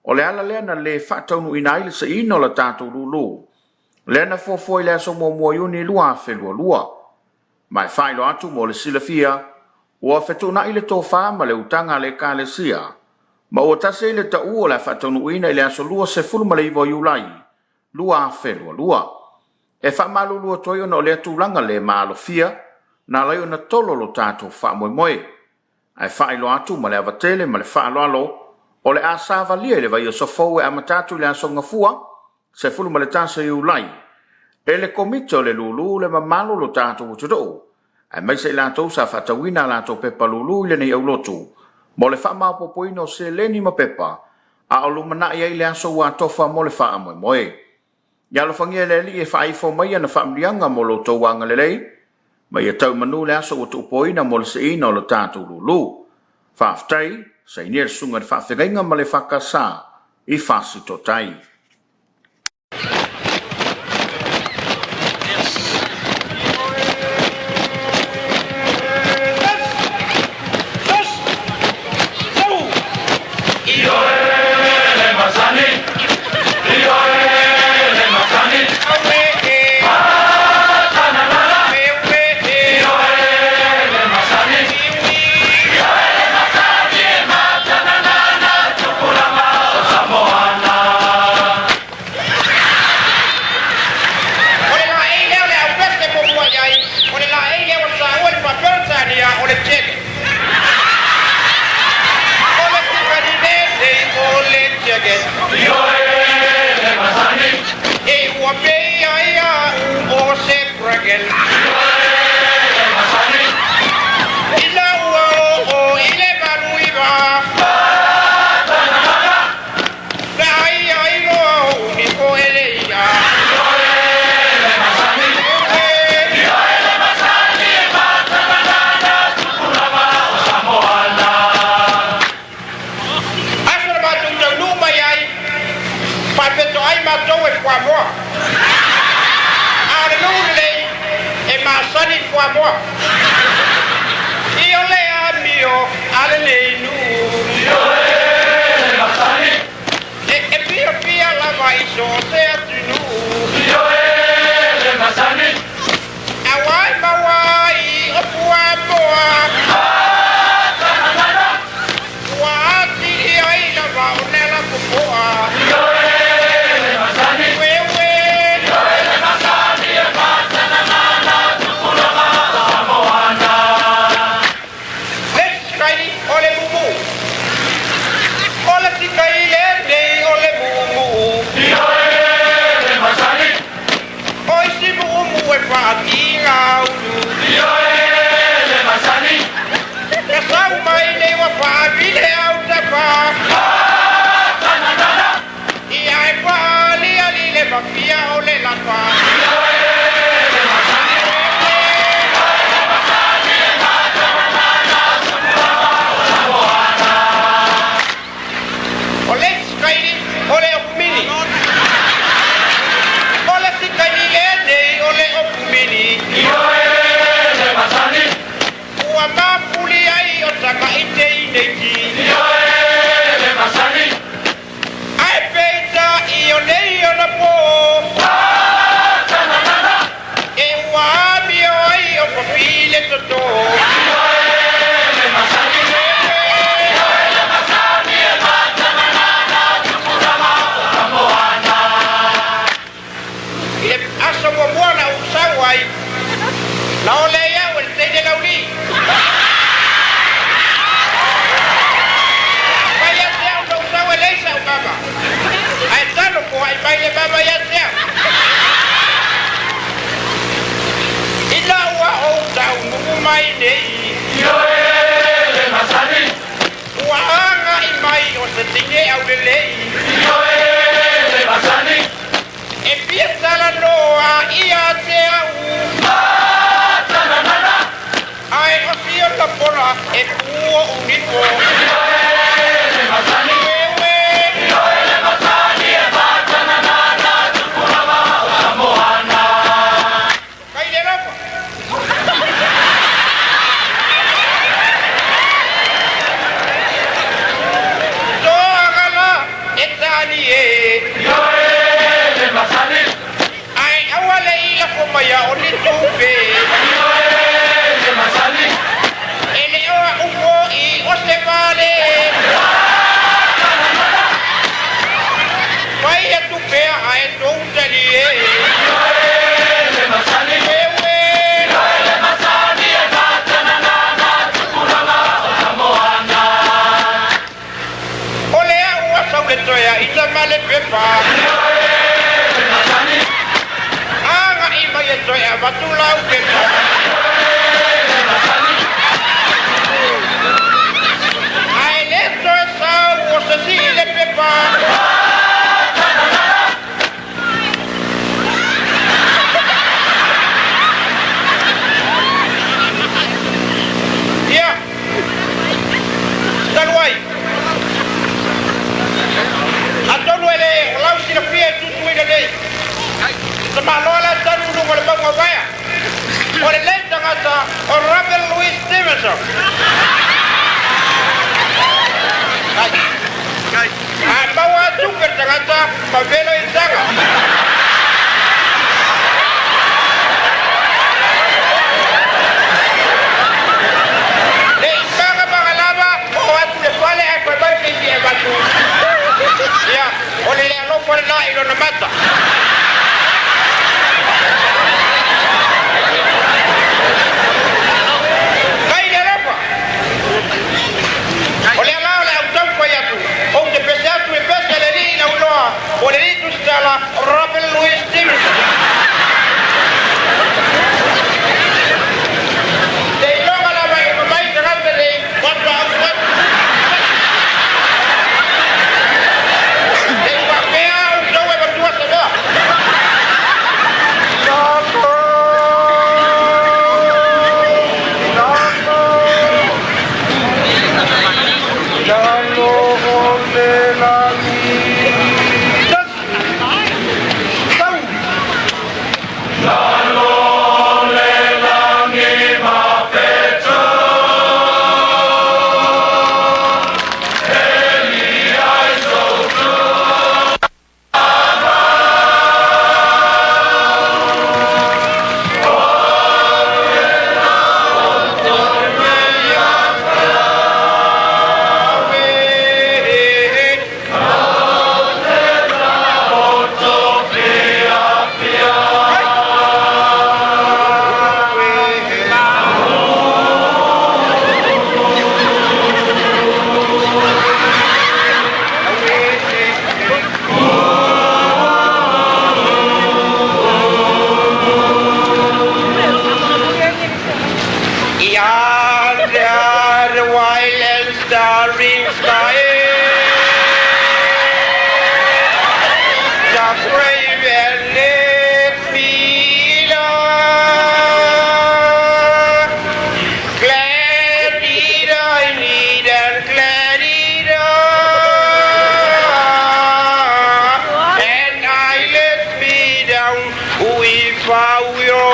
o le ala lea na le faataunuuina ai le seiina o la tatou lulu lea na fuafua i le aso 1 o Iuni 2022. Ma e faailoa atu mo le silafia, ua fetuunai le tofa ma le utaga a le Ekalesia, ma ua tasi ai le taʻu o le a faataunuuina i le aso 29 o Iulai 2022. E faamalulu atu ai ona o lea tulaga le maalofia na ala ai ona tolo lo tatou faamoemoe. Ae faailoa atu ma le ava tele ma le faaaloalo, o le a savalia i le vaiaso fou e amata atu i le aso Gafua 11 Iulai, e le Komiti o le Lulu le mamalu o lo tatou atunuu, aemaise i latou sa faatauina a latou pepa lulu i lenei aulotu, mo le faamaopoopoina o seleni ma pepa a o lumanai ai le aso ua atofa mo le faamoemoe. Ia alofagia e le Alii e faaifo mai ana faamanuiaga mo lo outou agalelei, ma ia tau i manu le aso ua tuupoina mo le seiina o le tatou lulu. Faafetai, sainia le susuga i le faafeagaiga ma le EFKS i Fasitootai. O le laei lea o le aupese muamua i ai, o le laei lea ua saua i le Faa-Peretania o le Jacket. O le tikalinenei o le Jacket. Ioe le masani. E ua pei ai au o se bracket. Ioe le masani. Ina ua oo i le 89. Na ai ai loa o unifo e le ia. Ioe le masani. Ioe le masani e matananana tupulaga o Samoana. Aso na matou taunuu mai ai, faapetoai matou e fuamoa. A o le nuu lenei, e masani i fuamoa. I o le amio a lenei nuu. Ioe le masani. E fiafia lava i so o se atunuu. Ioe le masani. Auā e maua ai o fuamoa. Ua atili ai lava ona lapopoa. Ioe le masani. Ueue. Ioe le masani e matananana tupulaga o Samoana. Le sikaili o le mumu. O le sikaile nei o le mumu. Ioe le masani. O isi mumu e faatigaulu. Ioe le masani. Na sau mai nei ua faavile autafa. Matananana. Ia e faaliali le mafia o le lapa. Ioe le masani. Ioe le masani e matananana tupulaga o Samoana. O le sikaili o le opumini. O le sikaili lenei o le opumini. Ioe le masani. Ua mafuli ai o tama'i teineiti. Ioe le masani. Ae peitai o nei ona po. Matananana. E ua amio ai o papi le toto. Ioe le masani. Ioe le masani e matananana tupulaga o Samoana. I le aso muamua na ou sau ai, na ole ai au e le teine lauli. Mai ia te au na ou sau e leai sa'u mama, ae talo poa'i mai le mama ia te au. Ina ua ou taunuu mai nei. Ioe le masani. Ua aga'i mai o se teine aulelei. Ioe le masani. E fia talanoa ia te au. Matananana. Ae o si ona pola e pu o'u nifo. Ioe le masani. Ueue. Ioe le masani e matananana tupulaga o Samoana. toe avatu lau pepa. Ae le toe sau o se sii le pepa. Ia, talu ai. Atonu e le o lau silafia e tutuina nei. Tamaloa la tanu i luga o le mauga o Vaea. O lenei tagata o Robert Louis Stevenson. A maua atu ke tagata ma velo i taga. Le i maga lava o atu le fale ae fai mai se isi e avatu. Ia, o le le alofa lena i lona mata. Kai le alofa. O lea la o le au taumafai atu, ou te pese atu i pese a le alii ina ua iloa o le alii tusitala Robert Louis Stevenson. Seiloga lava e uma mai tagata nei faatoa usu atu. Sei faapea outou e matua se mea. Lalo o le lagi. Tau. Lalo le lagi ma feto. Eli ai soto. Yonder the wild and starry sky, the brave and let me lie. Glad did I need and glad did I, and I let me down if I will.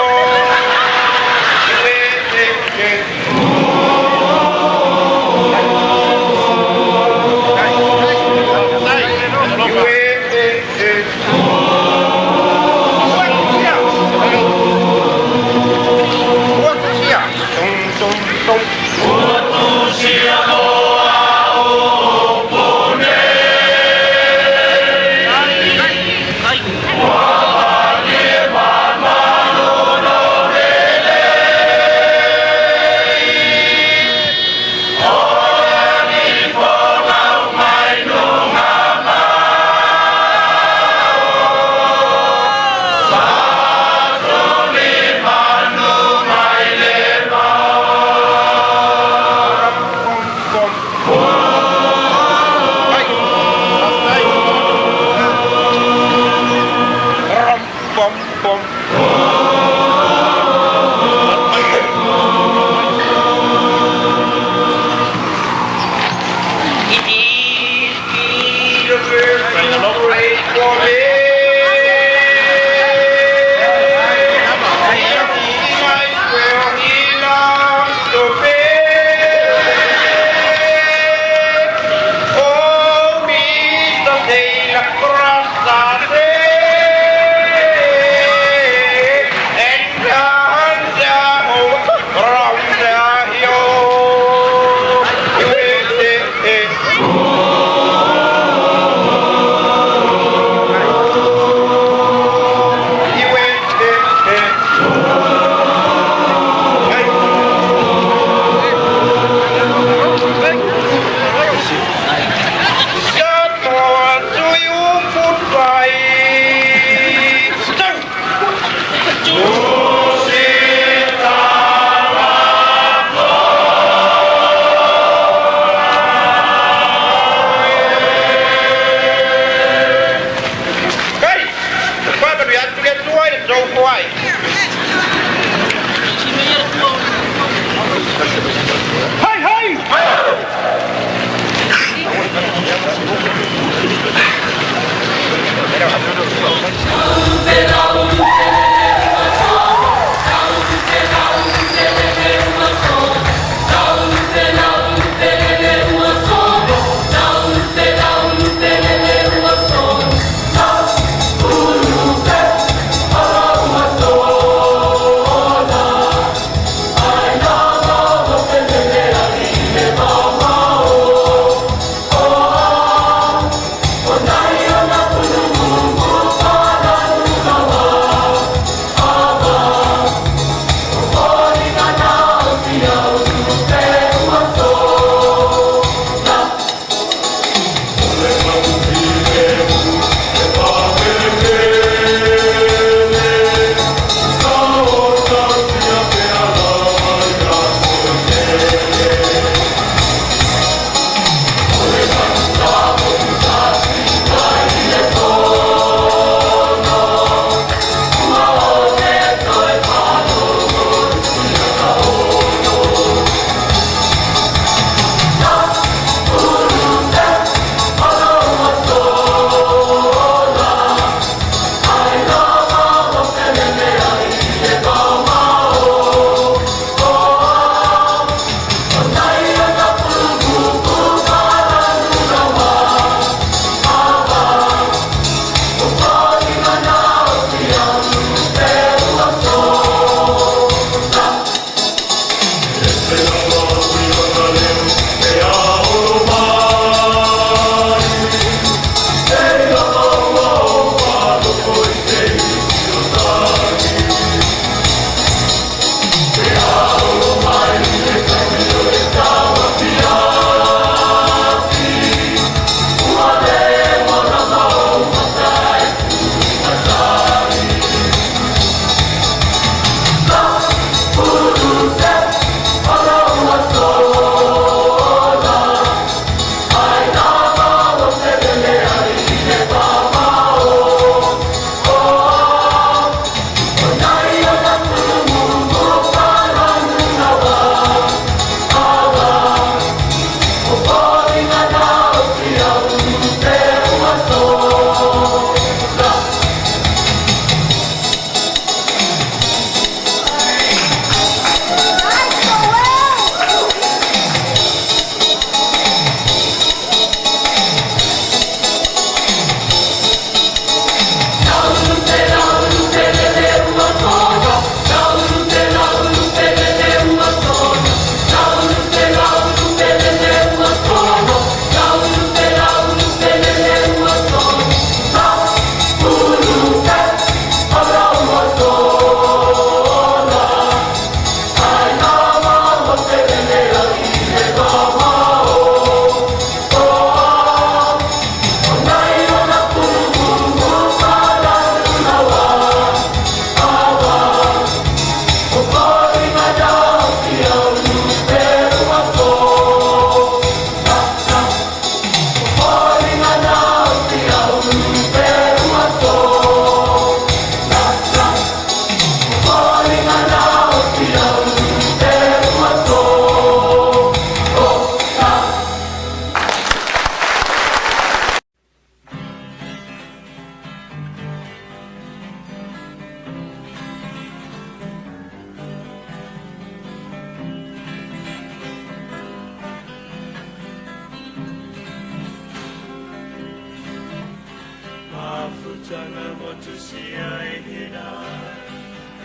Tanga motu sia i hina,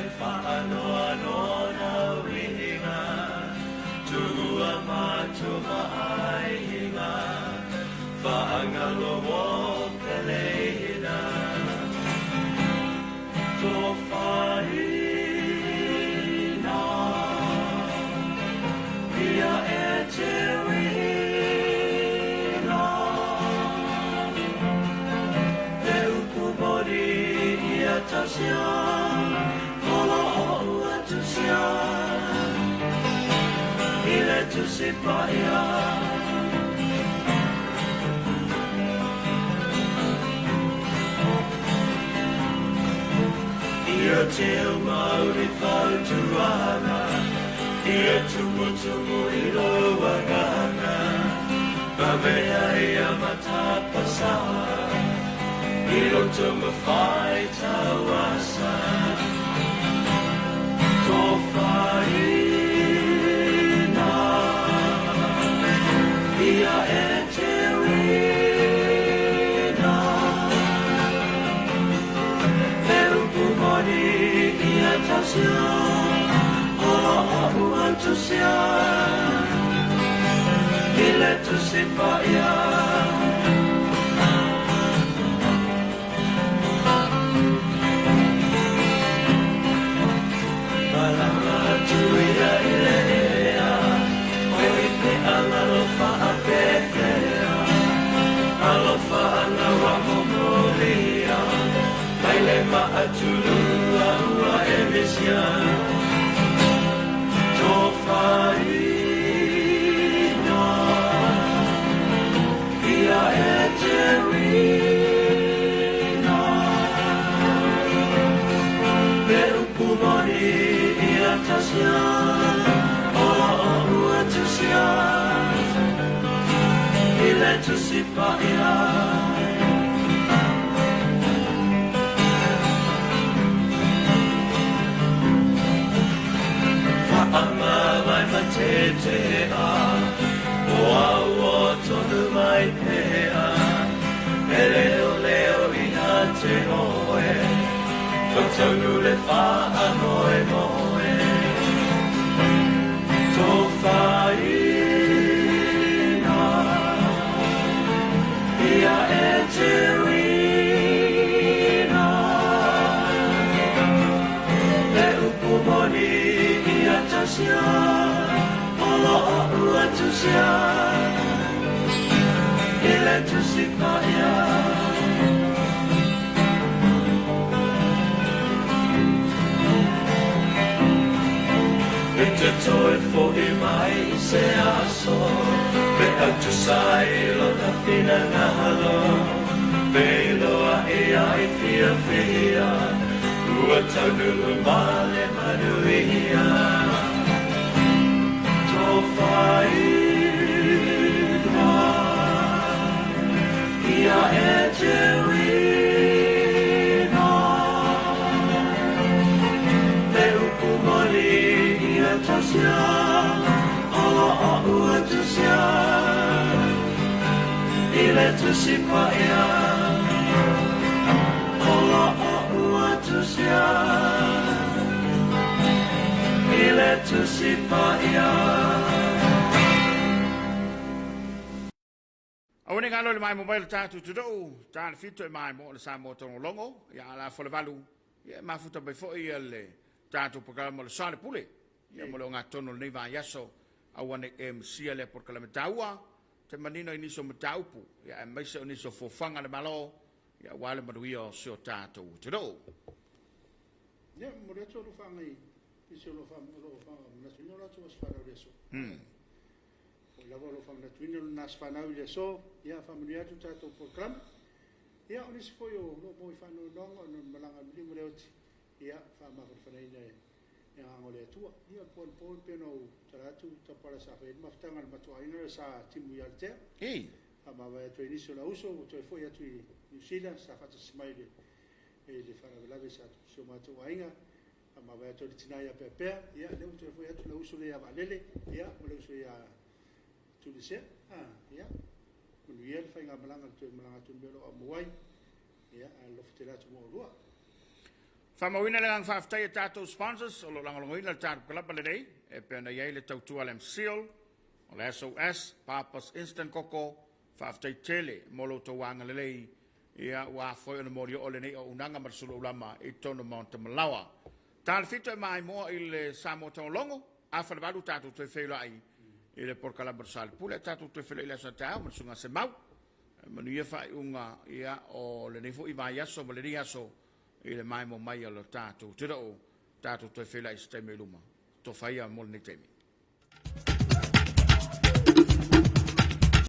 E whaanoa na uihinga, Tuua mātua ai hinga, Whaangalo o pele hina. Tō whaina, Ia e te wina, Te upu mori ia tausia, Kolo o ua tusia, I le tusi paia. Ia te mauri whautuana, Ia tumutumu i rauanganga, Pamea ia matapasa, I roto mawhai tauasa. Tō whaina, Ia e te wina, Te upu mori ia tausia, Olo o ua tusia, I le tusi paia. Malanga atu ia i le ea, O i pe alofa a pefea, Alofa anga wa momolia, Mai le maatulua ua e misia. Tō whaina, Ia e te wina, Te upu mori ia tausia, Olo o ua tusia, I le tusi paia. Whaamawai ma te te a, O au o tonu mai pea, E leo leo i a te oe, Tautaunu le whaa moe moe. Tō whaina, Ia e te wina, Le upu moni ia tausia, Olo o ua tusia, I le tusi paia. I te toe fohi mai i se aso, Pe autusai lona finangalo, Pe iloa ia i fia fia, Ua taunuu ma le manuia. Tō whaina, Ia e te wina, Te upu mori ia tausia, Olo o ua tusia, I le tusi paia. Olo o ua tusia, I le tusi paia. Aua ne galo i le maemo mai o le tatou atunuu, ta le fito e maemo o le Samoa Togologo, ia a la folevalu, ia e mafuta mai foi ia le tatou polokalame o le Soa le Pule, ia mo le ogatotonu o lenei vaiaso, aua ne i e misia lea polokalame taua, te manino i nisi o mataupu, ia aemaise o nisi o fuafuaga a le Malo, ia aua le manuia o si o tatou atunuu. Ia, momoli atu alofaga i nisi o lo o faamanatuina o latou aso fanau i le aso. O lava o lo o faamanatuina lona aso fanau i le aso, ia faamanuia atu tatou polokalame. Ia, o nisi foi o lo o maua i faanoanoaga ona o le malaga a le Miliu ma le Oti, ia faamafanafanaina e le agaga o le Atua. Ia, o le po anapo e pei ona ou tala atu, Tapuala sa fai ai le mafutaga a le matou aiga lea sa timu i Altea. Faamavae atu ai nisi o lau uso ua toe foi atu i Niu Sila sa faatasi mai i le faalavelave sa tupu i si o matou aiga. Faamavae atu ai le tina ia Peapea, ia lea ua toe foi atu lau uso lea ia Vaalele, ia ma le uso ia Tulisea. Ah, ia, manuia le faigamalaga le toe malaga atu i le mea o lo o aumau ai. Ia, ae alofa tele atu mo oulua. Faamauina le agaga faafetai i tatou sponsors o lo o lagolagoina le tatou kalapa lenei e pei ona i ai le tautua a le MCIL, o le SOS, Papa's Instant Koko, faafetai tele mo lo outou agalelei ia ua afua ai ona moli oo lenei auaunaga ma le sulu aulama i totonu o Maota Malaoa. Ta le 7 e maimoa i le Samoa Taologo, afa le 8 tatou toe feiloai i le polokalame o le Sale Pule, tatou toe feiloai i le aso a taeao ma le Susuga Semau. Manuia faaiuga ia o lenei foi vaiaso ma lenei aso i le maimoa mai o le tatou tulo'u, tatou toe feiloai i se taimi o i luma. Tofa ia mo lenei taimi.